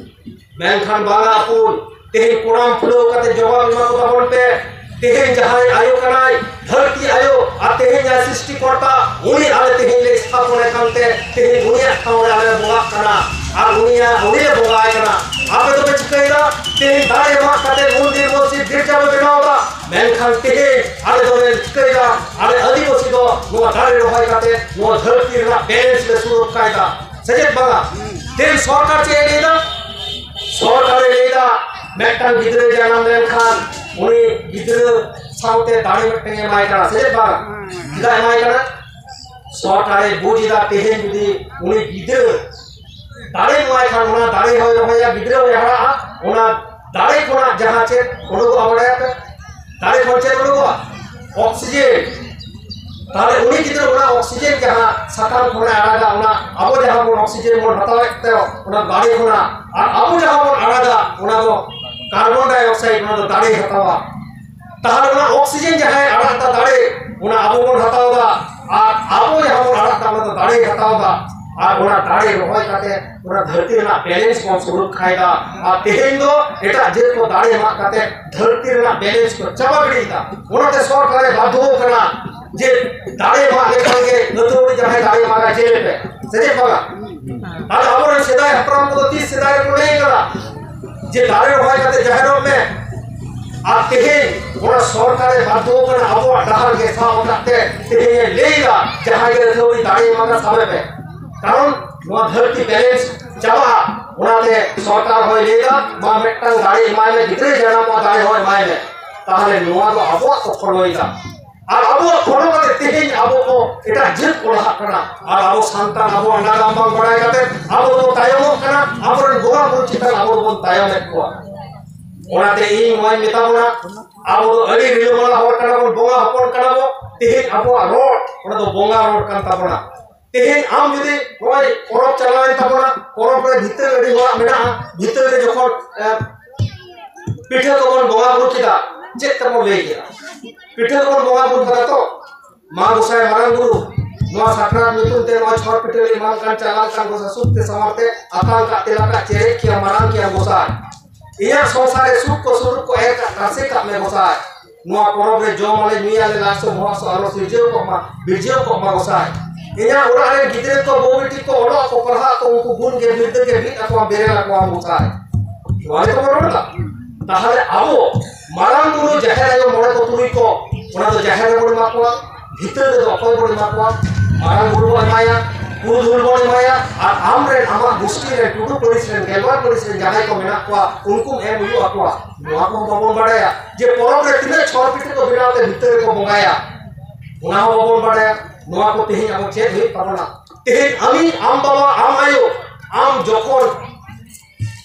ᱢᱮᱱᱠᱷᱟᱱ ᱵᱟᱝᱟ ᱟᱯᱩᱞ, ᱛᱮᱦᱮᱧ ᱠᱚᱲᱟᱢ ᱯᱷᱩᱞᱟᱹᱣ ᱠᱟᱛᱮ ᱡᱚᱵᱟᱵ ᱮᱢᱟ ᱠᱚ ᱛᱟᱵᱚᱱ ᱯᱮ᱾ ᱛᱮᱦᱮᱧ ᱡᱟᱦᱟᱸᱭ ᱟᱭᱳ ᱠᱟᱱᱟᱭ, ᱫᱷᱟᱹᱨᱛᱤ ᱟᱭᱳ, ᱟᱨ ᱛᱮᱦᱮᱧ ᱡᱟᱦᱟᱸᱭ ᱥᱨᱤᱥᱴᱤ ᱠᱚᱨᱛᱟ, ᱩᱱᱤ ᱟᱞᱮ ᱛᱮᱦᱮᱧ ᱞᱮ ᱥᱛᱷᱟᱯᱚᱱᱮ ᱠᱟᱱᱛᱮ, ᱛᱮᱦᱮᱧ ᱩᱱᱤᱭᱟᱜ ᱴᱷᱟᱶ ᱨᱮ ᱟᱞᱮ ᱞᱮ ᱵᱚᱸᱜᱟᱜ ᱠᱟᱱᱟ᱾ ᱟᱨ ᱩᱱᱤᱭᱟᱜ, ᱩᱱᱤ ᱞᱮ ᱵᱚᱸᱜᱟᱭ ᱠᱟᱱᱟ᱾ ᱟᱯᱮ ᱫᱚᱯᱮ ᱪᱤᱠᱟᱹᱭᱮᱫᱟ? ᱛᱮᱦᱮᱧ ᱫᱟᱲᱮ ᱢᱟᱜ ᱠᱟᱛᱮ ᱢᱚᱱᱫᱤᱨ, ᱢᱚᱥᱡᱤᱫ, ᱜᱤᱨᱡᱟ ᱯᱮ ᱵᱮᱱᱟᱣ ᱮᱫᱟ᱾ ᱢᱮᱱᱠᱷᱟᱱ ᱛᱮᱦᱮᱧ ᱟᱞᱮ ᱫᱚᱞᱮ ᱪᱤᱠᱟᱹᱭᱮᱫᱟ? ᱟᱞᱮ ᱟᱹᱫᱤᱵᱟᱹᱥᱤ ᱫᱚ ᱱᱚᱣᱟ ᱫᱟᱨᱮ ᱨᱚᱦᱚᱭ ᱠᱟᱛᱮ ᱱᱚᱣᱟ ᱫᱷᱟᱹᱨᱛᱤ ᱨᱮᱱᱟᱜ balance ᱞᱮ ᱥᱩᱨᱚᱠᱠᱷᱟᱭᱮᱫᱟ᱾ ᱥᱮ ᱪᱮᱫ ᱵᱟᱝᱟ? ᱛᱮᱦᱮᱧ ᱥᱚᱨᱠᱟᱨ ᱪᱮᱫ ᱮ ᱞᱟᱹᱭᱫᱟ? ᱥᱚᱨᱠᱟᱨ ᱮ ᱞᱟᱹᱭᱫᱟ, ᱢᱤᱫᱴᱟᱝ ᱜᱤᱫᱽᱨᱟᱹ ᱡᱟᱱᱟᱢ ᱞᱮᱱᱠᱷᱟᱱ ᱩᱱᱤ ᱜᱤᱫᱽᱨᱟᱹ ᱥᱟᱶᱛᱮ ᱫᱟᱲᱮ ᱢᱤᱫᱴᱟᱝ ᱮ ᱮᱢᱟᱭ ᱠᱟᱱᱟ᱾ ᱥᱮ ᱪᱮᱫ ᱵᱟᱝ? ᱪᱮᱫᱟᱜ ᱮᱢᱟᱭ ᱠᱟᱱᱟ? ᱥᱚᱨᱠᱟᱨᱮ ᱵᱩᱡᱽ ᱮᱫᱟ, ᱛᱮᱦᱮᱧ ᱡᱩᱫᱤ ᱩᱱᱤ ᱜᱤᱫᱽᱨᱟᱹ ᱫᱟᱲᱮ ᱮᱢᱟᱭ ᱠᱷᱟᱱ, ᱚᱱᱟ ᱫᱟᱲᱮ ᱦᱚᱸᱭ ᱨᱚᱦᱚᱭᱟ, ᱜᱤᱫᱽᱨᱟᱹ ᱦᱚᱸᱭ ᱦᱟᱨᱟᱜᱼᱟ, ᱚᱱᱟ ᱫᱟᱲᱮ ᱠᱷᱚᱱᱟᱜ ᱡᱟᱦᱟᱸ ᱪᱮᱫ ᱩᱰᱩᱠᱚᱜᱼᱟ ᱵᱟᱲᱟᱭᱟᱯᱮ? ᱫᱟᱨᱮ ᱠᱷᱚᱱ ᱪᱮᱫ ᱩᱰᱩᱠᱚᱜᱼᱟ? ᱚᱠᱥᱤᱡᱮᱱ᱾ ᱛᱟᱦᱞᱮ ᱩᱱᱤ ᱜᱤᱫᱽᱨᱟᱹ ᱚᱱᱟ ᱚᱠᱥᱤᱡᱮᱱ ᱡᱟᱦᱟᱸ ᱥᱟᱠᱟᱢ ᱠᱷᱚᱱᱮ ᱟᱲᱟᱜᱟ, ᱚᱱᱟ ᱟᱵᱚ ᱡᱟᱦᱟᱸ ᱵᱚᱱ ᱚᱠᱥᱤᱡᱮᱱ ᱵᱚᱱ ᱦᱟᱛᱟᱣᱮᱫ ᱛᱮ ᱚᱱᱟ ᱫᱟᱨᱮ ᱠᱷᱚᱱᱟᱜ, ᱟᱨ ᱟᱵᱚ ᱡᱟᱦᱟᱸ ᱵᱚᱱ ᱟᱲᱟᱜᱟ ᱚᱱᱟ ᱫᱚ ᱠᱟᱨᱵᱚᱱ ᱰᱟᱭ ᱚᱠᱥᱟᱭᱤᱰ, ᱚᱱᱟ ᱫᱚ ᱫᱟᱨᱮᱭ ᱦᱟᱛᱟᱣᱟ᱾ ᱛᱟᱦᱞᱮ ᱚᱱᱟ ᱚᱠᱥᱤᱡᱮᱱ ᱡᱟᱦᱟᱸᱭ ᱟᱲᱟᱜ ᱫᱟ ᱫᱟᱨᱮ, ᱚᱱᱟ ᱟᱵᱚ ᱵᱚᱱ ᱦᱟᱛᱟᱣ ᱫᱟ, ᱟᱨ ᱟᱵᱚ ᱡᱟᱦᱟᱸ ᱵᱚᱱ ᱟᱲᱟᱜ ᱫᱟ ᱚᱱᱟ ᱫᱚ ᱫᱟᱨᱮᱭ ᱦᱟᱛᱟᱣ ᱫᱟ, ᱟᱨ ᱚᱱᱟ ᱫᱟᱨᱮ ᱨᱚᱦᱚᱭ ᱠᱟᱛᱮ ᱚᱱᱟ ᱫᱷᱟᱹᱨᱛᱤ ᱨᱮᱱᱟᱜ balance ᱵᱚᱱ ᱥᱩᱨᱚᱠᱠᱷᱟᱭᱮᱫᱟ᱾ ᱟᱨ ᱛᱮᱦᱮᱧ ᱫᱚ ᱮᱴᱟᱜ ᱡᱟᱹᱛ ᱠᱚ ᱫᱟᱲᱮ ᱢᱟᱜ ᱠᱟᱛᱮ ᱫᱷᱟᱹᱨᱛᱤ ᱨᱮᱱᱟᱜ balance ᱠᱚ ᱪᱟᱵᱟ ᱜᱤᱰᱤᱭᱮᱫᱟ᱾ ᱚᱱᱟᱛᱮ ᱥᱚᱨᱠᱟᱨᱮ ᱵᱟᱫᱽᱫᱷᱚ ᱠᱟᱱᱟ ᱡᱮ ᱫᱟᱲᱮ ᱢᱟᱜ ᱞᱮᱠᱷᱟᱱ ᱜᱮ ᱟᱹᱛᱷᱟᱹᱣᱲᱤ ᱡᱟᱦᱟᱸᱭ ᱫᱟᱲᱮ ᱢᱟᱜᱟ ᱡᱮᱞ ᱨᱮ᱾ ᱥᱮ ᱪᱮᱫ ᱵᱟᱝᱟ? ᱟᱫᱚ ᱟᱵᱚᱨᱮᱱ ᱥᱮᱫᱟᱭ ᱦᱟᱯᱲᱟᱢ ᱠᱚᱫᱚ ᱛᱤᱥ ᱥᱮᱫᱟᱭ ᱨᱮᱠᱚ ᱞᱟᱹᱭ ᱠᱟᱫᱟ ᱡᱮ ᱫᱟᱨᱮ ᱨᱚᱦᱚᱭ ᱠᱟᱛᱮ ᱡᱟᱦᱮᱨᱚᱜ ᱢᱮ? ᱟᱨ ᱛᱮᱦᱮᱧ ᱚᱱᱟ ᱥᱚᱨᱠᱟᱨᱮ ᱵᱟᱫᱽᱫᱷᱚ ᱠᱟᱱᱟ ᱟᱵᱚᱣᱟᱜ ᱰᱟᱦᱟᱨ ᱜᱮ ᱥᱟᱵ ᱟᱠᱟᱫ ᱛᱮ ᱛᱮᱦᱮᱧ ᱮ ᱞᱟᱹᱭ ᱮᱫᱟ, ᱡᱟᱦᱟᱸᱭ ᱜᱮ ᱟᱹᱛᱷᱟᱹᱣᱲᱤ ᱫᱟᱲᱮ ᱢᱟᱜᱟ ᱥᱟᱵᱮ ᱯᱮ, ᱠᱟᱨᱚᱱ ᱱᱚᱣᱟ ᱫᱷᱟᱹᱨᱛᱤ balance ᱪᱟᱵᱟᱜᱼᱟ᱾ ᱚᱱᱟᱛᱮ ᱥᱚᱨᱠᱟᱨ ᱦᱚᱸᱭ ᱞᱟᱹᱭ ᱮᱫᱟ, ᱢᱟ ᱢᱤᱫᱴᱟᱝ ᱫᱟᱲᱮ ᱮᱢᱟᱭ ᱢᱮ, ᱜᱤᱫᱽᱨᱟᱹᱭ ᱡᱟᱱᱟᱢᱚᱜᱼᱟ ᱫᱟᱲᱮ ᱦᱚᱸ ᱮᱢᱟᱭ ᱢᱮ᱾ ᱛᱟᱦᱞᱮ ᱱᱚᱣᱟ ᱫᱚ ᱟᱵᱚᱣᱟᱜ ᱠᱚ follow ᱮᱫᱟ᱾ ᱟᱨ ᱟᱵᱚᱣᱟᱜ follow ᱠᱟᱛᱮ ᱛᱮᱦᱮᱧ ᱟᱵᱚ ᱠᱚ ᱮᱴᱟᱜ ᱡᱟᱹᱛ ᱠᱚ ᱞᱟᱦᱟᱜ ᱠᱟᱱᱟ, ᱟᱨ ᱟᱵᱚ ᱥᱟᱱᱛᱟᱲ ᱟᱵᱚᱣᱟᱜ ᱱᱟᱜᱟᱢ ᱵᱟᱝ ᱵᱟᱲᱟᱭ ᱠᱟᱛᱮ ᱟᱵᱚ ᱫᱚᱵᱚᱱ ᱛᱟᱭᱚᱢᱚᱜ ᱠᱟᱱᱟ, ᱟᱵᱚᱨᱮᱱ ᱵᱚᱸᱜᱟ ᱵᱩᱨᱩ ᱪᱮᱛᱟᱱ ᱟᱵᱚ ᱫᱚᱵᱚᱱ ᱛᱟᱭᱚᱢᱮᱫ ᱠᱚᱣᱟ᱾ ᱚᱱᱟᱛᱮ ᱤᱧ ᱱᱚᱣᱟᱧ ᱢᱮᱛᱟ ᱵᱚᱱᱟ, ᱟᱵᱚ ᱫᱚ ᱟᱹᱰᱤ ᱨᱤᱞᱟᱹᱢᱟᱞᱟ ᱦᱚᱲ ᱠᱟᱱᱟ ᱵᱚᱱ, ᱵᱚᱸᱜᱟ ᱦᱚᱯᱚᱱ ᱠᱟᱱᱟ ᱵᱚᱱ᱾ ᱛᱮᱦᱮᱧ ᱟᱵᱚᱣᱟᱜ ᱨᱚᱲ, ᱚᱱᱟ ᱫᱚ ᱵᱚᱸᱜᱟ ᱨᱚᱲ ᱠᱟᱱ ᱛᱟᱵᱚᱱᱟ᱾ ᱛᱮᱦᱮᱧ ᱟᱢ ᱡᱩᱫᱤ ᱱᱚᱜᱼᱚᱭ ᱯᱚᱨᱚᱵᱽ ᱪᱟᱞᱟᱣᱮᱱ ᱛᱟᱵᱚᱱᱟ, ᱯᱚᱨᱚᱵᱽ ᱨᱮ ᱵᱷᱤᱛᱟᱹᱨ ᱟᱹᱰᱤ ᱦᱚᱲᱟᱜ ᱢᱮᱱᱟᱜᱼᱟ, ᱵᱷᱤᱛᱟᱹᱨ ᱨᱮ ᱡᱚᱠᱷᱚᱱ, ᱮ, ᱯᱤᱴᱷᱟᱹ ᱠᱚᱵᱚᱱ ᱵᱚᱸᱜᱟ ᱵᱩᱨᱩ ᱠᱮᱫᱟ, ᱪᱮᱫ ᱛᱮᱵᱚᱱ ᱞᱟᱹᱭ ᱠᱮᱫᱟ? ᱯᱤᱴᱷᱟᱹ ᱠᱚᱵᱚᱱ ᱵᱚᱸᱜᱟ ᱵᱩᱨᱩ ᱠᱟᱫᱟ ᱛᱚ? ᱢᱟ ᱜᱚᱸᱥᱟᱭ ᱢᱟᱨᱟᱝ ᱵᱩᱨᱩ, ᱱᱚᱣᱟ ᱥᱟᱠᱨᱟᱛ ᱧᱩᱛᱩᱢ ᱛᱮ ᱱᱚᱣᱟ ᱪᱷᱚᱨ ᱯᱤᱴᱷᱟᱹ ᱞᱮ ᱮᱢᱟᱢ ᱠᱟᱱ, ᱪᱟᱞᱟᱣ ᱠᱟᱱ ᱜᱚᱸᱥᱟᱭ ᱥᱩᱠ ᱛᱮ ᱥᱟᱶᱟᱨ ᱛᱮ ᱟᱛᱟᱝ ᱠᱟᱜ ᱛᱮᱞᱟ ᱠᱟᱜ ᱪᱮᱨᱮᱡ ᱠᱮᱭᱟ ᱢᱟᱨᱟᱝ ᱠᱮᱭᱟ ᱜᱚᱸᱥᱟᱭ᱾ ᱤᱧᱟᱹᱜ ᱥᱚᱝᱥᱟᱨ ᱨᱮ ᱥᱩᱠ ᱠᱚ ᱥᱩᱞᱩᱠ ᱠᱚ ᱮᱨ ᱠᱟᱜ ᱛᱟᱥᱮ ᱠᱟᱜ ᱢᱮ ᱜᱚᱸᱥᱟᱭ᱾ ᱱᱚᱣᱟ ᱯᱚᱨᱚᱵᱽ ᱨᱮ ᱡᱚᱢ ᱟᱞᱮ ᱧᱩᱭᱟᱞᱮ ᱞᱟᱡ ᱥᱚ ᱵᱚᱦᱚᱜ ᱥᱚ ᱟᱞᱚ ᱥᱤᱨᱡᱟᱹᱣ ᱠᱚᱜ ᱢᱟ, ᱵᱤᱨᱡᱟᱹᱣ ᱠᱚᱜ ᱢᱟ ᱜᱚᱸᱥᱟᱭ᱾ ᱤᱧᱟᱹᱜ ᱚᱲᱟᱜ ᱨᱮᱱ ᱜᱤᱫᱽᱨᱟᱹ ᱠᱚ ᱵᱟᱹᱦᱩ ᱵᱤᱴᱤ ᱠᱚ ᱚᱞᱚᱜ ᱠᱚ ᱯᱟᱲᱦᱟᱜ ᱠᱚ ᱩᱱᱠᱩ ᱜᱩᱱ ᱜᱮ ᱵᱤᱨᱫᱟᱹ ᱜᱮ ᱵᱤᱫ ᱟᱠᱚᱣᱟᱢ ᱵᱮᱨᱮᱞ ᱟᱠᱚᱣᱟᱢ ᱜᱚᱸᱥᱟᱭ᱾ ᱱᱚᱣᱟ ᱜᱮᱛᱚ ᱵᱚᱱ ᱨᱚᱲ ᱮᱫᱟ᱾ ᱛᱟᱦᱞᱮ ᱟᱵᱚ ᱢᱟᱨᱟᱝ ᱵᱩᱨᱩ ᱡᱟᱦᱮᱨ ᱟᱭᱳ ᱢᱚᱬᱮ ᱠᱚ ᱛᱩᱨᱩᱭ ᱠᱚ ᱚᱱᱟ ᱫᱚ ᱡᱟᱦᱮᱨ ᱨᱮᱵᱚᱱ ᱮᱢᱟ ᱠᱚᱣᱟ, ᱵᱷᱤᱛᱟᱹᱨ ᱨᱮᱫᱚ ᱚᱠᱚᱭ ᱵᱚᱱ ᱮᱢᱟ ᱠᱚᱣᱟ? ᱢᱟᱨᱟᱝ ᱵᱩᱨᱩ ᱵᱚᱱ ᱮᱢᱟᱭᱟ, ᱯᱩᱨᱩᱫᱷᱩᱞ ᱵᱚᱱ ᱮᱢᱟᱭᱟ, ᱟᱨ ᱟᱢ ᱨᱮᱱ ᱟᱢᱟᱜ ᱜᱩᱥᱴᱤ ᱨᱮᱱ ᱴᱩᱰᱩ ᱯᱟᱹᱨᱤᱥ ᱨᱮᱱ ᱜᱮᱞᱣᱟᱨ ᱯᱟᱹᱨᱤᱥ ᱨᱮᱱ ᱡᱟᱦᱟᱸᱭ ᱠᱚ ᱢᱮᱱᱟᱜ ᱠᱚᱣᱟ ᱩᱱᱠᱩᱢ ᱮᱢ ᱦᱩᱭᱩᱜ ᱟᱠᱚᱣᱟ᱾ ᱱᱚᱣᱟ ᱠᱚᱦᱚᱸ ᱵᱟᱵᱚᱱ ᱵᱟᱰᱟᱭᱟ ᱡᱮ ᱯᱚᱨᱚᱵᱽ ᱨᱮ ᱛᱤᱱᱟᱹᱜ ᱪᱷᱚᱨ ᱯᱤᱴᱷᱟᱹ ᱠᱚ ᱵᱮᱱᱟᱣ ᱛᱮ ᱵᱷᱤᱛᱟᱹᱨ ᱨᱮᱠᱚ ᱵᱚᱸᱜᱟᱭᱟ, ᱚᱱᱟ ᱦᱚᱸ ᱵᱟᱵᱚᱱ ᱵᱟᱰᱟᱭᱟ᱾ ᱱᱚᱣᱟ ᱠᱚ ᱛᱮᱦᱮᱧ ᱟᱵᱚ ᱪᱮᱫ ᱦᱩᱭᱩᱜ ᱛᱟᱵᱚᱱᱟ? ᱛᱮᱦᱮᱧ ᱟᱢᱤᱡ, ᱟᱢ ᱵᱟᱵᱟ, ᱟᱢ ᱟᱭᱳ, ᱟᱢ ᱡᱚᱠᱷᱚᱱ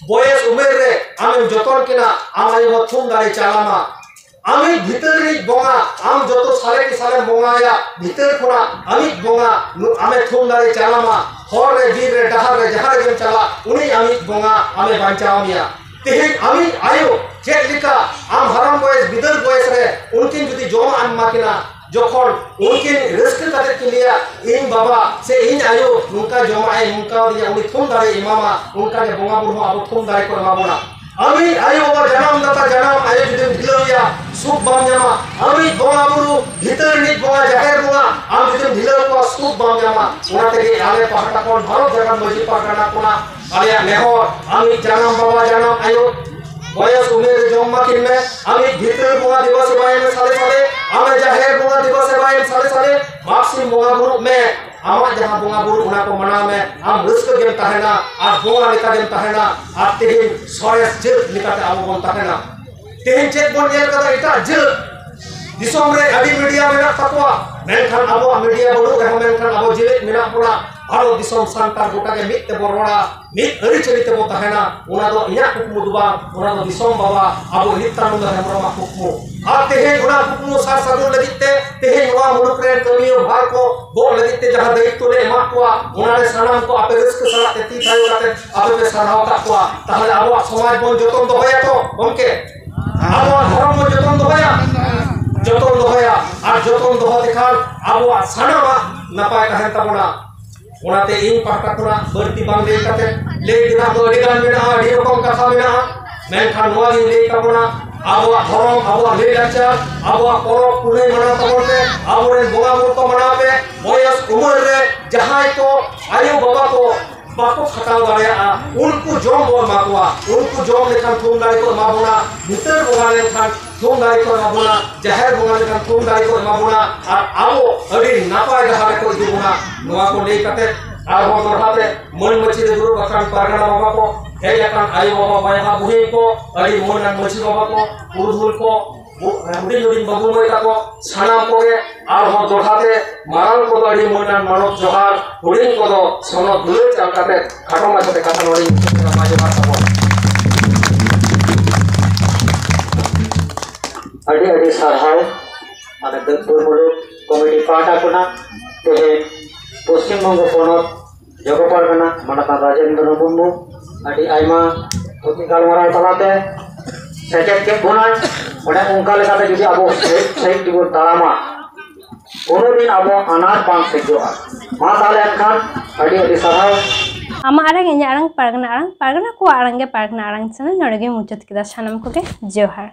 ᱵᱚᱭᱮᱥ ᱩᱢᱮᱨ ᱨᱮ ᱟᱢᱮᱢ ᱡᱚᱛᱚᱱ ᱠᱤᱱᱟ, ᱟᱢ ᱟᱭᱳ ᱦᱚᱸ ᱛᱷᱩᱢ ᱫᱟᱲᱮ ᱪᱟᱞᱟᱢᱟ᱾ ᱟᱢᱤᱡ ᱵᱷᱤᱛᱟᱹᱨ ᱨᱤᱱᱤᱡ ᱵᱚᱸᱜᱟ, ᱟᱢ ᱡᱚᱛᱚ ᱥᱟᱞᱮ ᱠᱤ ᱥᱟᱞᱮᱢ ᱵᱚᱸᱜᱟᱭᱟ, ᱵᱷᱤᱛᱟᱹᱨ ᱠᱷᱚᱱᱟᱜ ᱟᱢᱤᱡ ᱵᱚᱸᱜᱟ ᱱᱩ-, ᱟᱢᱮ ᱛᱷᱩᱢ ᱫᱟᱲᱮ ᱪᱟᱞᱟᱢᱟ᱾ ᱦᱚᱨ ᱨᱮ, ᱵᱤᱨ ᱨᱮ, ᱰᱟᱦᱟᱨ ᱨᱮ, ᱡᱟᱦᱟᱸ ᱨᱮᱜᱮᱢ ᱪᱟᱞᱟᱜ, ᱩᱱᱤ ᱟᱢᱤᱡ ᱵᱚᱸᱜᱟ ᱟᱢᱮ ᱵᱟᱧᱪᱟᱣ ᱢᱮᱭᱟ᱾ ᱛᱮᱦᱮᱧ ᱟᱢᱤᱡ ᱟᱭᱳ ᱪᱮᱫ ᱞᱮᱠᱟ ᱟᱢ ᱦᱟᱲᱟᱢ ᱵᱚᱭᱮᱥ, ᱵᱤᱫᱟᱹᱞ ᱵᱚᱭᱮᱥ ᱨᱮ ᱩᱱᱠᱤᱱ ᱡᱩᱫᱤ ᱡᱚᱢᱟᱜ ᱮᱢ ᱮᱢᱟ ᱠᱤᱱᱟ, ᱡᱚᱠᱷᱚᱱ ᱩᱱᱠᱤᱱ ᱨᱟᱹᱥᱠᱟᱹ ᱠᱟᱛᱮ ᱠᱤᱱ ᱞᱟᱹᱭᱟ, "ᱤᱧ ᱵᱟᱵᱟ ᱥᱮ ᱤᱧ ᱟᱭᱳ ᱱᱚᱝᱠᱟ ᱡᱚᱢᱟᱜ ᱮ ᱱᱚᱝᱠᱟ ᱟᱹᱫᱤᱧᱟ", ᱩᱱᱤ ᱛᱷᱩᱢ ᱫᱟᱲᱮ ᱮᱢᱟᱢᱟ, ᱚᱱᱠᱟ ᱜᱮ ᱵᱚᱸᱜᱟ ᱵᱩᱨᱩ ᱦᱚᱸ ᱟᱵᱚ ᱛᱷᱩᱢ ᱫᱟᱲᱮ ᱠᱚ ᱮᱢᱟ ᱵᱚᱱᱟ᱾ ᱟᱢᱤᱡ ᱟᱭᱳ ᱵᱟᱵᱟ ᱡᱟᱱᱟᱢ ᱫᱟᱛᱟ ᱡᱟᱱᱟᱢ ᱟᱭᱳ ᱡᱩᱫᱤᱢ ᱰᱷᱤᱞᱟᱹᱣ ᱮᱭᱟ, ᱥᱩᱠ ᱵᱟᱢ ᱧᱟᱢᱟ᱾ ᱟᱢᱤᱡ ᱵᱚᱸᱜᱟ ᱵᱩᱨᱩ, ᱵᱷᱤᱛᱟᱹᱨ ᱨᱤᱱᱤᱡ ᱵᱚᱸᱜᱟ, ᱡᱟᱦᱮᱨ ᱵᱚᱸᱜᱟ, ᱟᱢ ᱡᱩᱫᱤᱢ ᱰᱷᱤᱞᱟᱹᱣ ᱠᱚᱣᱟ, ᱥᱩᱠ ᱵᱟᱢ ᱧᱟᱢᱟ᱾ ᱚᱱᱟ ᱛᱮᱜᱮ ᱟᱞᱮ ᱯᱟᱦᱴᱟ ᱠᱷᱚᱱ ᱵᱷᱟᱨᱚᱛ ᱡᱟᱠᱟᱛ ᱢᱟᱹᱡᱷᱤ ᱯᱟᱨᱜᱟᱱᱟ ᱠᱷᱚᱱᱟᱜ ᱟᱞᱮᱭᱟᱜ ᱱᱮᱦᱚᱨ, ᱟᱢᱤᱡ ᱡᱟᱱᱟᱢ ᱵᱟᱵᱟ ᱡᱟᱱᱟᱢ ᱟᱭᱳ ᱵᱚᱭᱮᱥ ᱩᱢᱮᱨ ᱨᱮ ᱡᱚᱢ ᱢᱟᱹᱠᱤᱱ ᱢᱮ᱾ ᱟᱢᱤᱡ ᱵᱷᱤᱛᱟᱹᱨ ᱵᱚᱸᱜᱟ ᱫᱮᱵᱟ ᱥᱮᱵᱟᱭ ᱢᱮ ᱥᱟᱞᱮ ᱥᱟᱞᱮ, ᱟᱢᱤᱡ ᱡᱟᱦᱮᱨ ᱵᱚᱸᱜᱟ ᱫᱮᱵᱟ ᱥᱮᱵᱟᱭ ᱢᱮ ᱥᱟᱞᱮ ᱥᱟᱞᱮ, ᱢᱟᱜ ᱥᱤᱢ ᱵᱚᱸᱜᱟ ᱵᱩᱨᱩᱜ ᱢᱮ᱾ ᱟᱢᱟᱜ ᱡᱟᱦᱟᱸ ᱵᱚᱸᱜᱟ ᱵᱩᱨᱩ ᱚᱱᱟ ᱠᱚ ᱢᱟᱱᱟᱣ ᱢᱮ, ᱟᱢ ᱨᱟᱹᱥᱠᱟᱹ ᱜᱮᱢ ᱛᱟᱦᱮᱱᱟ ᱟᱨ ᱵᱚᱸᱜᱟ ᱞᱮᱠᱟ ᱜᱮᱢ ᱛᱟᱦᱮᱱᱟ᱾ ᱟᱨ ᱛᱮᱦᱮᱧ ᱥᱚᱨᱮᱥ ᱡᱟᱹᱛ ᱞᱮᱠᱟᱛᱮ ᱟᱵᱚ ᱵᱚᱱ ᱛᱟᱦᱮᱱᱟ᱾ ᱛᱮᱦᱮᱧ ᱪᱮᱫ ᱵᱚᱱ ᱧᱮᱞ ᱠᱟᱫᱟ? ᱮᱴᱟᱜ ᱡᱟᱹᱛ ᱫᱤᱥᱚᱢ ᱨᱮ ᱟᱹᱰᱤ ᱢᱤᱰᱤᱭᱟ ᱢᱮᱱᱟᱜ ᱛᱟᱠᱚᱣᱟ, ᱢᱮᱱᱠᱷᱟᱱ ᱟᱵᱚᱣᱟᱜ ᱢᱤᱰᱤᱭᱟ ᱵᱟᱹᱱᱩᱜ ᱨᱮᱦᱚᱸ, ᱢᱮᱱᱠᱷᱟᱱ ᱟᱵᱚ ᱡᱮᱣᱮᱫ ᱢᱮᱱᱟᱜ ᱵᱚᱱᱟ᱾ ᱵᱷᱟᱨᱚᱛ ᱫᱤᱥᱚᱢ ᱥᱟᱱᱛᱟᱲ ᱜᱚᱴᱟ ᱜᱮ ᱢᱤᱫ ᱛᱮᱵᱚᱱ ᱨᱚᱲᱟ, ᱢᱤᱫ ᱟᱹᱨᱤᱪᱟᱹᱞᱤ ᱛᱮᱵᱚ ᱛᱟᱦᱮᱱᱟ᱾ ᱚᱱᱟ ᱫᱚ ᱤᱧᱟᱹᱜ ᱠᱩᱠᱢᱩ ᱫᱚ ᱵᱟᱝ, ᱚᱱᱟ ᱫᱚ ᱫᱤᱥᱚᱢ ᱵᱟᱵᱟ ᱟᱵᱚ ᱱᱤᱛᱭᱟᱱᱚᱱᱫ ᱦᱮᱢᱵᱨᱚᱢᱟᱜ ᱠᱩᱠᱢᱩ᱾ ᱟᱨ ᱛᱮᱦᱮᱧ ᱚᱱᱟ ᱠᱩᱠᱢᱩ ᱥᱟᱨ ᱥᱟᱹᱜᱩᱱ ᱞᱟᱹᱜᱤᱫ ᱛᱮ ᱛᱮᱦᱮᱧ ᱱᱚᱣᱟ ᱢᱩᱞᱩᱠ ᱨᱮᱱ ᱠᱟᱹᱢᱤᱭᱟᱹ ᱵᱷᱟᱨ ᱠᱚ ᱜᱚᱜ ᱞᱟᱹᱜᱤᱫ ᱛᱮ ᱡᱟᱦᱟᱸ ᱫᱟᱭᱤᱛᱛᱚ ᱞᱮ ᱮᱢᱟᱜ ᱠᱚᱣᱟ, ᱚᱱᱟ ᱨᱮ ᱥᱟᱱᱟᱢ ᱠᱚ ᱟᱯᱮ ᱨᱟᱹᱥᱠᱟᱹ ᱥᱟᱞᱟᱜ ᱛᱮ ᱛᱤ ᱛᱷᱟᱭᱚ ᱠᱟᱛᱮ ᱟᱯᱮ ᱯᱮ ᱥᱟᱨᱦᱟᱣ ᱟᱠᱟᱫ ᱠᱚᱣᱟ᱾ ᱛᱟᱦᱚᱞᱮ ᱟᱵᱚᱣᱟᱜ ᱥᱚᱢᱟᱡᱽ ᱵᱚᱱ ᱡᱚᱛᱚᱱ ᱫᱚᱦᱚᱭᱟ ᱛᱚ ᱜᱚᱢᱠᱮ? ᱟᱵᱚᱣᱟᱜ ᱫᱷᱚᱨᱚᱢ ᱵᱚᱱ ᱡᱚᱛᱚᱱ ᱫᱚᱦᱚᱭᱟ᱾ ᱡᱚᱛᱚᱱ ᱫᱚᱦᱚᱭᱟ᱾ ᱟᱨ ᱡᱚᱛᱚᱱ ᱫᱚᱦᱚ ᱛᱮᱠᱷᱟᱱ ᱟᱵᱚᱣᱟᱜ ᱥᱟᱱᱟᱢᱟᱜ ᱱᱟᱯᱟᱭ ᱛᱟᱦᱮᱱ ᱛᱟᱵᱚᱱᱟ᱾ ᱚᱱᱟᱛᱮ ᱤᱧ ᱯᱟᱦᱴᱟ ᱠᱷᱚᱱᱟᱜ ᱵᱟᱹᱲᱛᱤ ᱵᱟᱝ ᱞᱟᱹᱭ ᱠᱟᱛᱮ, ᱞᱟᱹᱭ ᱛᱮᱱᱟᱜ ᱫᱚ ᱟᱹᱰᱤ ᱜᱟᱱ ᱢᱮᱱᱟᱜᱼᱟ, ᱟᱹᱰᱤ ᱨᱚᱠᱚᱢ ᱠᱟᱛᱷᱟ ᱢᱮᱱᱟᱜᱼᱟ, ᱢᱮᱱᱠᱷᱟᱱ ᱱᱚᱣᱟ ᱜᱤᱧ ᱞᱟᱹᱭ ᱛᱟᱵᱚᱱᱟ, ᱟᱵᱚᱣᱟᱜ ᱫᱷᱚᱨᱚᱢ, ᱟᱵᱚᱣᱟᱜ ᱞᱟᱹᱭ ᱞᱟᱠᱪᱟᱨ, ᱟᱵᱚᱣᱟᱜ ᱯᱚᱨᱚᱵᱽ ᱯᱩᱱᱟᱹᱭ ᱢᱟᱱᱟᱣ ᱛᱟᱵᱚᱱ ᱯᱮ, ᱟᱵᱚᱨᱮᱱ ᱵᱚᱸᱜᱟ ᱵᱩᱨᱩ ᱠᱚ ᱢᱟᱱᱟᱣ ᱯᱮ᱾ ᱵᱚᱭᱚᱥ ᱩᱢᱮᱨ ᱨᱮ ᱡᱟᱦᱟᱸᱭ ᱠᱚ ᱟᱭᱳ ᱵᱟᱵᱟ ᱠᱚ ᱵᱟᱠᱚ ᱠᱷᱟᱴᱟᱣ ᱫᱟᱲᱮᱭᱟᱜᱼᱟ, ᱩᱱᱠᱩ ᱡᱚᱢ ᱵᱚᱱ ᱮᱢᱟ ᱠᱚᱣᱟ᱾ ᱩᱱᱠᱩ ᱡᱚᱢ ᱞᱮᱠᱷᱟᱱ ᱛᱷᱩᱢ ᱫᱟᱲᱮ ᱠᱚ ᱮᱢᱟ ᱵᱚᱱᱟ, ᱵᱷᱤᱛᱟᱹᱨ ᱵᱚᱸᱜᱟ ᱞᱮᱱᱠᱷᱟᱱ ᱛᱷᱩᱢ ᱫᱟᱲᱮ ᱠᱚ ᱮᱢᱟ ᱵᱚᱱᱟ, ᱡᱟᱦᱮᱨ ᱵᱚᱸᱜᱟ ᱞᱮᱱᱠᱷᱟᱱ ᱛᱷᱩᱢ ᱫᱟᱲᱮ ᱠᱚ ᱮᱢᱟ ᱵᱚᱱᱟ, ᱟᱨ ᱟᱵᱚ ᱟᱹᱰᱤ ᱱᱟᱯᱟᱭ ᱰᱟᱦᱟᱨ ᱨᱮᱠᱚ ᱤᱫᱤ ᱵᱚᱱᱟ᱾ ᱱᱚᱣᱟ ᱠᱚ ᱞᱟᱹᱭ ᱠᱟᱛᱮ ᱟᱨᱦᱚᱸ ᱫᱚᱦᱲᱟ ᱛᱮ ᱢᱟᱹᱱ ᱢᱟᱹᱪᱷᱤ ᱨᱮ ᱫᱩᱲᱩᱵ ᱟᱠᱟᱱ ᱯᱟᱨᱜᱟᱱᱟ ᱵᱟᱵᱟ ᱠᱚ, ᱦᱮᱡ ᱟᱠᱟᱱ ᱟᱭᱳ ᱵᱟᱵᱟ, ᱵᱚᱭᱦᱟ ᱵᱩᱦᱤᱱ ᱠᱚ, ᱟᱹᱰᱤ ᱢᱟᱹᱱ ᱟᱱ ᱢᱟᱹᱡᱷᱤ ᱵᱟᱵᱟ ᱠᱚ, ᱯᱩᱨᱩᱫᱷᱩᱞ ᱠᱚ, ᱦᱩᱰᱤᱧ ᱦᱩᱰᱤᱧ ᱵᱟᱹᱵᱩ ᱢᱟᱹᱭ ᱛᱟᱠᱚ, ᱥᱟᱱᱟᱢ ᱠᱚᱜᱮ ᱟᱨᱦᱚᱸ ᱫᱚᱦᱲᱟ ᱛᱮ ᱢᱟᱨᱟᱝ ᱠᱚᱫᱚ ᱟᱹᱰᱤ ᱢᱟᱹᱱ ᱟᱱ ᱢᱟᱱᱚᱛ ᱡᱚᱦᱟᱨ, ᱦᱩᱰᱤᱧ ᱠᱚᱫᱚ ᱥᱚᱱᱚᱛ ᱫᱩᱞᱟᱹᱲ ᱪᱟᱞ ᱠᱟᱛᱮ ᱠᱷᱟᱴᱚ ᱢᱟᱪᱷᱟ ᱛᱮ ᱠᱟᱛᱷᱟ ᱱᱚᱰᱮᱧ ᱢᱩᱪᱟᱹᱫ ᱮᱫᱟ᱾ ᱢᱟ ᱡᱚᱦᱟᱨ ᱛᱟᱵᱚᱱ᱾ ᱟᱹᱰᱤ ᱟᱹᱰᱤ ᱥᱟᱨᱦᱟᱣ᱾ ᱟᱞᱮ ᱫᱟᱹᱛᱯᱩᱨ ᱢᱩᱞᱩᱠ ᱠᱚᱢᱤᱴᱤ ᱯᱟᱦᱴᱟ ᱠᱷᱚᱱᱟᱜ ᱛᱮᱦᱮᱧ ᱯᱚᱥᱪᱤᱢ ᱵᱚᱝᱜᱚ ᱯᱚᱱᱚᱛ ᱡᱚᱜᱚ ᱯᱟᱨᱜᱟᱱᱟ ᱢᱟᱱᱚᱛᱟᱱ ᱨᱟᱡᱮᱱᱫᱨᱚ ᱢᱩᱨᱢᱩ ᱟᱹᱰᱤ ᱟᱭᱢᱟ ᱛᱷᱩᱛᱤ ᱜᱟᱞᱢᱟᱨᱟᱣ ᱛᱟᱞᱟᱛᱮ ᱥᱮᱪᱮᱫ ᱠᱮᱫ ᱵᱚᱱᱟᱭ᱾ ᱚᱱᱮ ᱚᱱᱠᱟ ᱞᱮᱠᱟᱛᱮ ᱡᱩᱫᱤ ᱟᱵᱚ ᱥᱟᱹᱦᱤ ᱥᱟᱹᱦᱤ ᱛᱮᱵᱚᱱ ᱛᱟᱲᱟᱢᱟ, ᱩᱱᱟᱹᱜ ᱫᱤᱱ ᱟᱵᱚ ᱟᱱᱟᱴ ᱵᱟᱝ ᱥᱤᱨᱡᱟᱹᱜᱼᱟ᱾ ᱢᱟ ᱛᱟᱦᱞᱮ ᱮᱱᱠᱷᱟᱱ ᱟᱹᱰᱤ ᱟᱹᱰᱤ ᱥᱟᱨᱦᱟᱣ᱾ ᱟᱢᱟᱜ ᱟᱲᱟᱝ, ᱤᱧᱟᱹᱜ ᱟᱲᱟᱝ, ᱯᱟᱨᱜᱟᱱᱟ ᱟᱲᱟᱝ, ᱯᱟᱨᱜᱟᱱᱟ ᱠᱚᱣᱟᱜ ᱟᱲᱟᱝ ᱜᱮ ᱯᱟᱨᱜᱟᱱᱟ ᱟᱲᱟᱝ ᱪᱮᱱᱮᱞ ᱱᱚᱰᱮ ᱜᱮ ᱢᱩᱪᱟᱹᱫ ᱠᱮᱫᱟ᱾ ᱥᱟᱱᱟᱢ ᱠᱚᱜᱮ ᱡᱚᱦᱟᱨ᱾